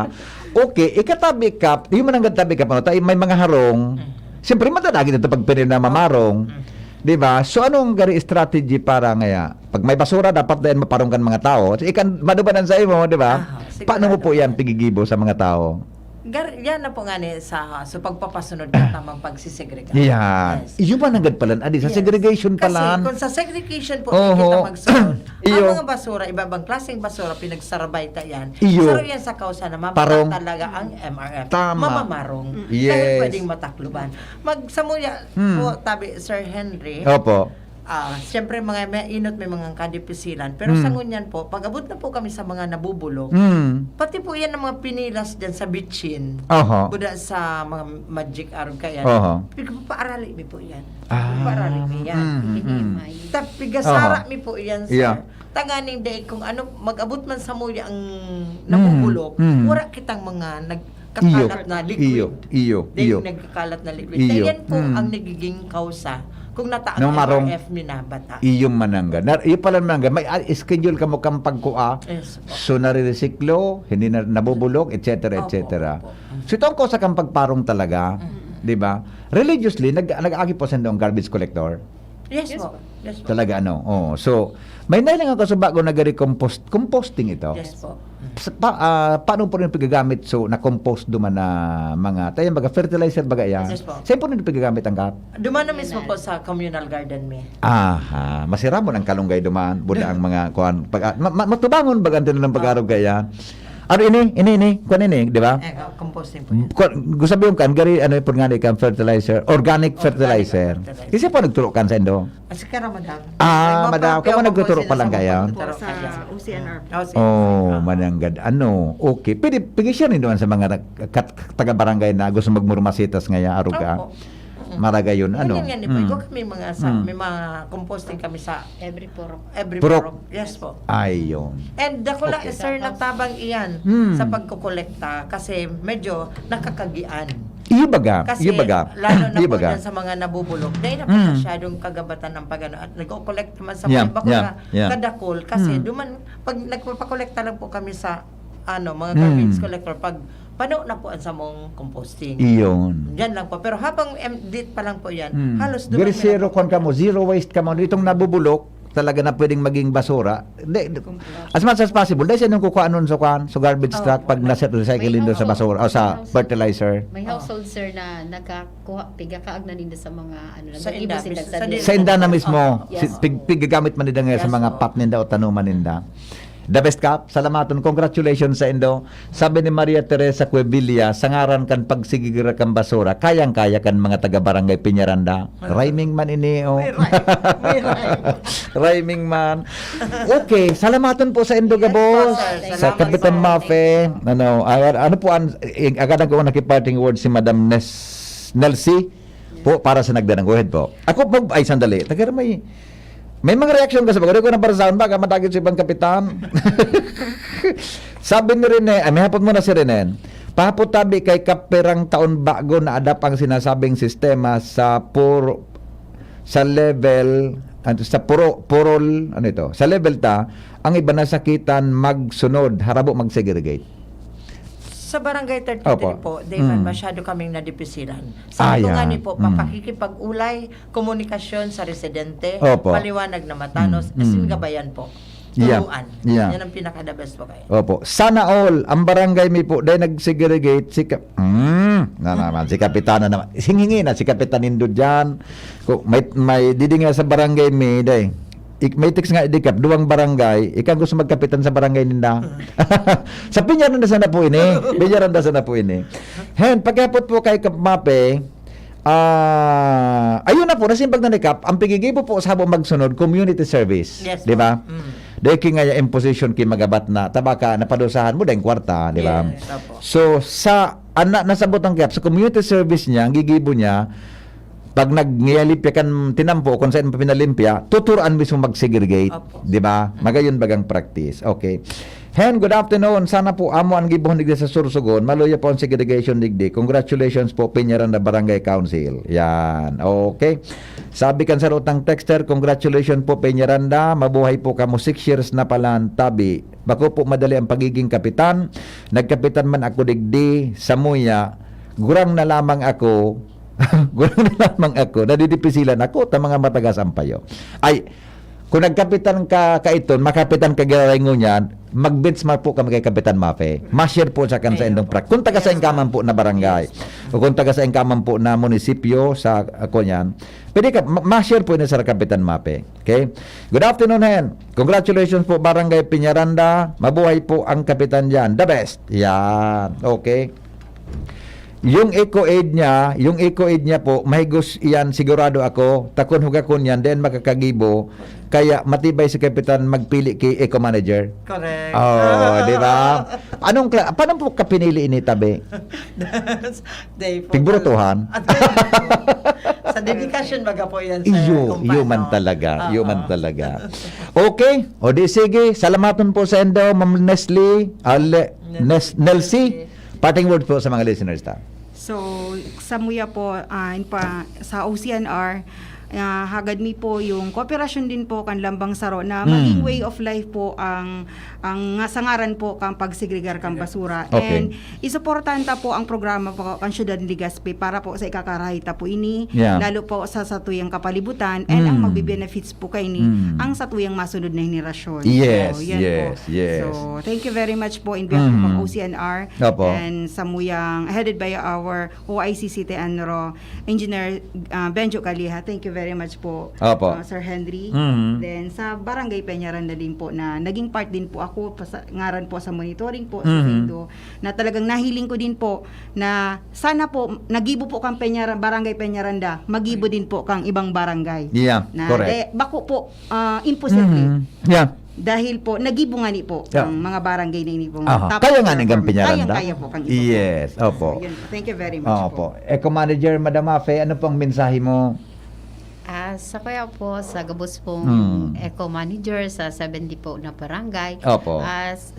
Okay, ikatabi ka, yung mananggad tabi ka pa, no? Tayo, may mga harong. Siyempre, madadagit ito pag pinili na mamarong. Di ba? So, anong gari strategy para ngaya? Pag may basura, dapat din maparong kan mga tao. So, ikan, madubanan sa imo, di ba? Aha, sigurado. Paano mo po yan pigigibo sa mga tao? Gar, yan na po nga ni sa so pagpapasunod ng tamang pagsisegregate. Yeah. Yes. Iyo mananggad pala, adi, sa Yes. segregation Kasi pala. Kung sa segregation po, Oho. kita magsunod. Iyo. Ang mga basura, iba-ibang klaseng basura, pinagsarabay ta yan. Iyo. Saro yan sa kausa na Parong. Mapatak talaga ang M R F. Tama. Mamamarong. Yes. Dahil pwedeng matakluban. Magsamuya Hmm. po, tabi, Sir Henry. Opo. Ah, siyempre, mga may inot, may mga kadipisilan. Pero Hmm. sa ngunyan po, pag abot na po kami sa mga nabubulok, Hmm. pati po yan ang mga pinilas dyan sa bitchin. Oho. Buda sa mga magic arog kaya. Oho. Pigpapaarali mi po yan. Ah. Pigpapaarali mi yan. Mm, mm. Minimay. Ta, pigasara Aha. mi po yan, Yeah. sir. Tanganing dahil kung ano, mag-abot man sa muya ang nabubulok, Mm, mm. wala kitang mga nagkakalat na liquid. Iyo, iyo, Dahil iyo. nagkakalat na liquid. Iyo. Kaya yan po Mm. ang nagiging kausa kung nataas Nung ang marong, M R F ni nabata. Iyo mananggad. Na, iyo pala mananggad. May ah, schedule ka mo kang pagkua. Yes po. So, nariresiklo, hindi na nabubulok, et cetera, Opo, et cetera. opo. So, ito ang kausa kang pagparong talaga. Mm. Di ba? Religiously, nag, nag-aagi po sa ang garbage collector. Yes Yes po. Talaga, ano? Oo. So, may nahiling ako sa bago nagre-compost, composting ito? Yes po. Sa, pa, ah, paano po rin pagagamit? So, na-compost duman na mga, tayo baga, fertilizer baga yan? Yes po. Saan po rin pagagamit ang kap? Duman na mismo po sa communal garden mi. Aha, masiramon ang kalunggay duman, buda ang mga kuan, pag, ah, ma, ma, matubangon baga ang tinanong pag-arog kaya. Ano ini? Ini, ini? Kuan ini, di ba? Eh, oh, composting po. Kuan, gusto sabihin kan, gari, ano, pud nga ni kan fertilizer, organic fertilizer. Organic fertilizer. Kasi po nagturo kan sa indo? Ah, si Kara, madam. Ah, Ay, madam, mapapyaw kamo ko nagtuturo po pa lang siya sa kaya? Pagtuturo Po, sa kaya. O C N R po. O C N R. Oh, Ah. mananggad. Ano? Okay. Pwede, pwede siya rin doon sa mga nag-, kat-, taga-barangay na gusto magmurmasitas ngaya, aruga. Opo. Mm. Maraga yun, Yan, ano? yan, yan, di po. Mm. Ikaw kami mga sa, Mm. may mga composting kami sa Every purok. every Purok. purok. Yes po. Ayun. And dakula, Okay. sir, natabang iyan Hmm. sa pagkokolekta kasi medyo nakakagian. Iyo baga, Kasi iyo baga. lalo na Iyo po baga. dyan sa mga nabubulok, dahil na po Mm. masyadong kagabatan ng pagano at nagko-collect naman sa Yeah, mga bakura, yeah, yeah. kadakol. Kasi Mm. duman, pag nagpapakolekta lang po kami sa ano, mga Mm. garbage collector, pag pano na po ang samong composting. Iyon. Diyan lang po. Pero habang em, dit pa lang po yan, Mm. halos duman Very na zero po. kwan kamo, zero waste kamo. Itong nabubulok, talaga na pwedeng maging basura. Di, di, Compost. as much as possible, dahil sa inyong kukuha nun sa kwan, sa garbage Oh, truck, pag may, nasa recycling may doon sa household, basura, o sa may household, fertilizer. May Oh. household, sir, na nagkakuha, pigakaag na ninda sa mga, ano, Sa nag-ibo inda, sila mis-, sa sa di- Sa inda na mismo, Oh, si, yes. pig, pigagamit man ninda ngayon sa Yes, mga oh. pot ninda o tanuman ninda. The best, Kap. Salamaton. Congratulations sa indo. Sabi ni Maria Teresa Cuevilla, sa ngaran kan pagsigigira kan basura, kayang-kaya kan mga taga-barangay Peñaranda. Rhyming man ini, oh. May rhyme. May rhyme. Rhyming man. Okay, salamaton po sa indo, Yes gabos. po, sir. Sa Salamat Kapitan po. Mafe, ano, ah, ano po ang, eh, agad ang nakiparting word si Madam Nes, Nelsie po para sa nagdanang. Go ahead po. Ako po, ay, sandali. Taga may, may mga reaksyon ka sa baga. Di ko nabasahon, baka madagit sa ibang kapitan. Sabi ni Rene, ay, may hapon muna si Rene. Pahapot tabi kay kapirang taon bago na-adapt ang sinasabing sistema sa puro, sa level, ano, sa puro, purol, ano ito? Sa level ta, ang iba nasakitan magsunod, harabo mag-segregate. Sa Barangay thirty-three Opo. po, Dayman, Mm. masyado kaming nadipisilan. Ah, Sabi ko nga yeah. ni po, Mm. pakikipag-ulay, komunikasyon sa residente, Opo. maliwanag na matanos, Mm, as in mm. gabayan po. Yeah. Turuan. Yeah. Yan ang pinaka-the best po kayo. Opo. Sana all, ang barangay mi po, dahil nag-segregate, si Ka-, mm, na naman, si Kapitana naman. Hinghingi na, si Kapitan Nindo dyan. Ko, may, may didi nga sa barangay mi, day. Ik-, may text nga, di Kap, duwang barangay, ikaw gusto magkapitan sa barangay ninda. Sa Peñaranda sana po ini. Peñaranda sana po ini. Hen, paghapot po kay Kap Mape, ah, ayun na po, nasimbag na ni Kap, ang pigigibo po sa habang magsunod, community service. Yes, Di ba? po. Mm. Dahil ki nga imposition ki magabat na, tabaka, napadusahan mo, dahil kwarta, di ba? Yes, opo. So, sa, ana, nasabot ang Kap, sa community service niya, ang gigibo niya, pag nagngiyalimpya kan tinampo, kung saan pa pinalimpya, tuturuan mismo mag-segregate. Opo. Di ba? Magayon bagang practice. Okay. Hen, good afternoon. Sana po amo ang gibohon digdi sa Sorsogon. Maluya po ang segregation digdi. Congratulations po, Peñaranda Barangay Council. Yan. Okay. Sabi kan sarutang texter, congratulations po, Peñaranda. Mabuhay po kamo. Six years na pala ang tabi. Bako po madali ang pagiging kapitan. Nagkapitan man ako digdi, samuya. Gurang na lamang ako. Gurang na lamang ako. Nadidipisilan ako ta mga matagas ang payo. Ay, kung nagkapitan ka kaiton, makapitan ka giraray ngunyan, mag-benchmark po kami kay Kapitan Mafe. Ma-share po sa kan sa Ayun indong po. prak-, kung taga sa Yes, ingkaman po na barangay, Yes. o kung taga sa ingkaman po na munisipyo, sa, ako yan, pwede ka, ma-, ma-share po ini sa Kapitan Mafe. Okay? Good afternoon, Hen. Congratulations po, Barangay Peñaranda. Mabuhay po ang Kapitan dyan. The best. Yan. Okay. Yung eco aid niya, yung eco aid niya po, mahigos iyan, sigurado ako. Takon hugakon yan, then makakagibo. Kaya matibay si Kapitan magpili kay eco manager. Correct. Oh, di ba? Anong kla-, paano po ka pinili ini, tabi? Day po. Pigburutuhan? At sa dedikasyon, baga po yan, sir. Iyo, Kung iyo man paano. talaga. Iyo man Oo. talaga. Okay. O di sige, salamaton po sa indo, Ma'am Nestle, Ale-, Nes-, Nes-, Nelsie. Nelsie. Parting words po sa mga listeners ta. So, Samuya po, ah, in pa, sa O C N R, ah, hagad mi po yung kooperasyon din po kan Lambang Saro na maging Hmm. way of life po ang, ang nga sa ngaran po kang pagsegregar kan basura. Okay. And isuportahan ta po ang programa po kan Syudad ni Legazpi para po sa ikakarahay ta po ini, Yeah. lalo po sa satuyang kapalibutan, and ang Hmm. magbe-benefits po kaini, Hmm. ang satuyang masunod na henerasyon. Yes, So, yan po. yes, yes. So, thank you very much po in behalf Hmm. of ang O C N R Opo. and samuyang headed by our O I C C T Enro, Engineer, ah, Benjo Caliha. Thank you very much po, Opo. ah, Sir Henry. Mhm. Then, sa Barangay Peñaranda din po na naging part din po ako, pa sa, ngaran po sa monitoring po, sa Mhm. Sendo, na talagang nahiling ko din po na sana po, nagibo po kang Peñara-, Barangay Peñaranda, magibo din po kang ibang barangay. Yeah, Na correct. de-, bako po, ah, imposible. Mhm. Yeah. Dahil po, nagibo ngani po Yeah. ang mga barangay na ini po. Aha. Top Kaya nga ni performing. Gampiñaranda. Kayang-kaya po kang ipo po. Yes, opo. So, yun po. Thank you very much Opo. po. Eco Manager, Madam Afe, ano pong mensahe mo? Ah, sa kaya po, sa gabos pong Hmm. Eco Manager sa seventy po na barangay, Opo. ah, s-,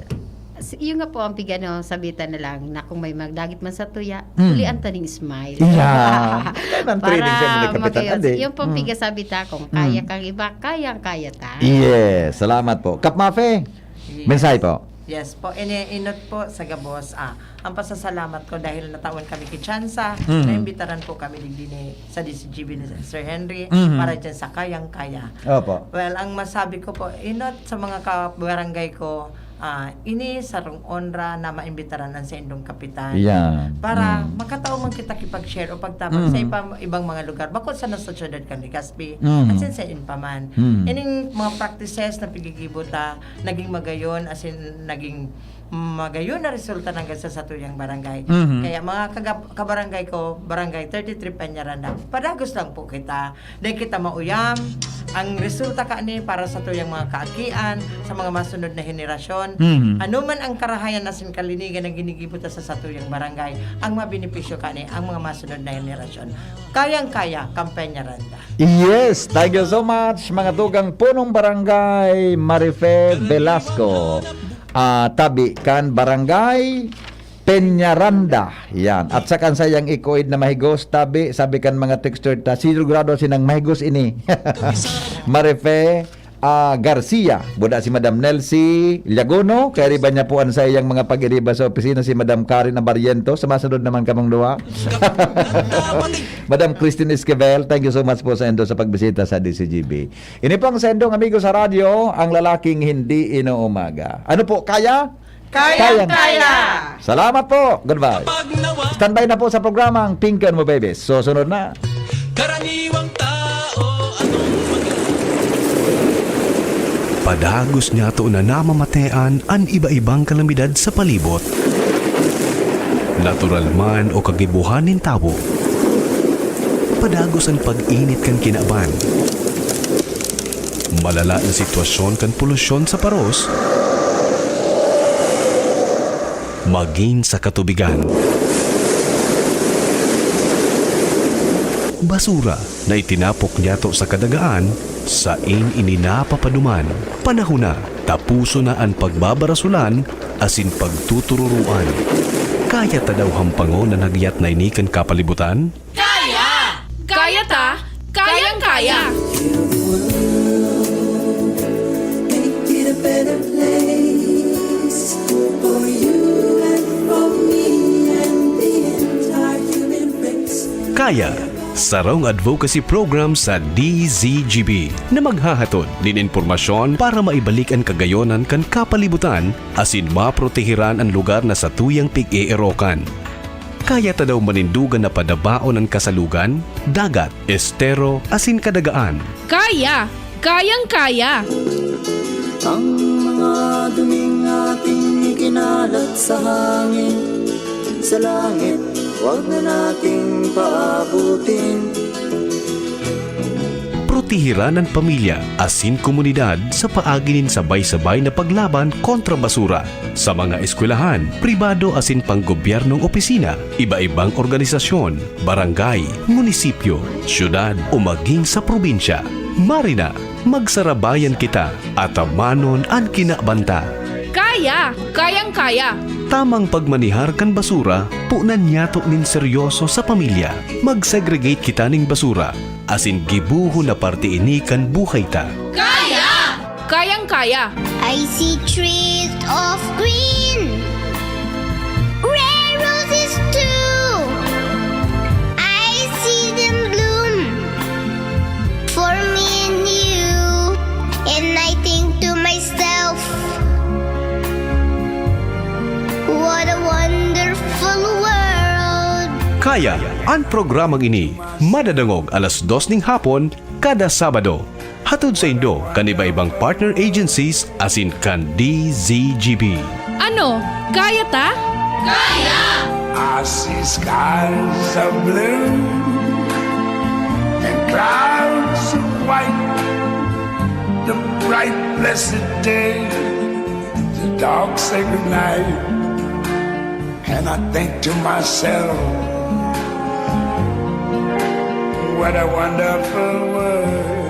s-, yun nga po ang pigano, sabitan na lang na kung may magdagit man sa tuya, Hmm. ulian ta ning smile. Yeah. Yan ang Para training sa mga kapitan, magayon. Adi. Yung pong Hmm. pigasabi ta, kung kaya Hmm. kang iba, kayang-kaya ta. Yes, salamat po. Kap Mafe, Yes. mensahe po. Yes po, ini-, inot po sa gabos. Ah, ang pasasalamat ko dahil natawan kami ki tsansa, Mhm. naimbitaran po kami digdi ni, sa D C G B ni Sir Henry Mhm. para dyan sa kayang-kaya. Opo. Well, ang masabi ko po, inot sa mga kabarangay ko, ah, ini sarong onra na maimbitaran ang saindong kapitan. Yan. Para Mm. makatao man kita kipag-share o pagtabang sa Mhm. iba, ibang mga lugar. Bako sana sa siyudad kan Legazpi, Mhm. at sa, sa inpa man. Mhm. Ining mga practices na pigigibo ta, naging magayon, as in, naging magayon na resulta nanggad sa satuyang barangay. Mhm. Kaya mga kaga-, kabarangay ko, Barangay thirty-three Peñaranda, padagos lang po kita. Dai kita mauyam. Ang resulta kani para satuyang mga kaakian, sa mga masunod na henerasyon. Mhm. Ano man ang karahayan asin kalinigan na ginigibo ta sa satuyang barangay, ang mabenepisyo kani ang mga masunod na henerasyon. Kayang-kaya, kan Peñaranda. Yes, thank you so much, mga dugang punong barangay, Marife Velasco. Ah, tabi kan barangay Peñaranda. Yan. At sa kan sayang ikoid na mahigos, tabi, sabi kan mga texter ta, sigurado sinang mahigos ini. Marife, ah, Garcia. Buda si Madam Nelsie Llaguno. Kaya riba niya po ang sayang mga pag-iriba sa opisina si Madam Karen Abariento. Sa masunod naman kamong duha. Madam Christine Esquivel, thank you so much po sa indo sa pagbisita sa D C G B. Ini po ang sendong amigo sa radyo, ang lalaking hindi inuumaga. Ano po, kaya? Kayang-kaya! Salamat po. Goodbye. Standby na po sa programang Pingkan Mo Babies. Susunod na. Karaniwang tao, anong mag- Padagos niyato na namamatean an iba-ibang kalamidad sa palibot. Natural man o kagibohan nin tawo. Padagos an pag-init kan kinaban. Malala na sitwasyon kan polusyon sa paros, magin sa katubigan. Basura na itinapok niyato sa kadagaan, sain ini napapaduman. Panahon na, tapuson na an pagbabarasolan asin pagtutururoan. Kaya ta daw hampangon an hagyat na ini kan kapalibutan? Kaya! Kaya ta! Kayang-kaya! Make it a better place for you and for me and the entire human race. Kaya, sarong advocacy program sa D Z G B na maghahatod nin impormasyon para maibalik an kagayonan kan kapalibutan asin maprotehiran an lugar na satuyang pig-eerokan. Kaya ta daw manindogan na padabaon an kasalugan, dagat, estero, asin kadagaan. Kaya! Kayang-kaya! Ang mga duming ating ikinalat sa hangin, sa langit, wag na nating paabutin. Protehiran an pamilya asin komunidad sa paagi nin sabay-sabay na paglaban kontra basura. Sa mga eskwelahan, pribado asin panggobyernong opisina, iba-ibang organisasyon, barangay, munisipyo, syudad o maging sa probinsya, mari na, magsarabayan kita, atamanon an kinaban ta. Kaya! Kayang-kaya! Tamang pagmanihar kan basura, punan nyato nin seryoso sa pamilya. Mag-segregate kita nin basura, asin gibohon na parte ini kan buhay ta. Kaya! Kayang-kaya. I see trees of green, red roses too. I see them bloom for me and you. And I think to myself, what a wonderful world. Kaya, an programang ini madadangog alas dos ning hapon kada Sabado. Hatod saindo kan iba-ibang partner agencies asin kan D Z G B. Ano? Kaya ta? Kaya! I see skies of blue and clouds of white. The bright blessed day, the dark sacred night. And I think to myself, what a wonderful world.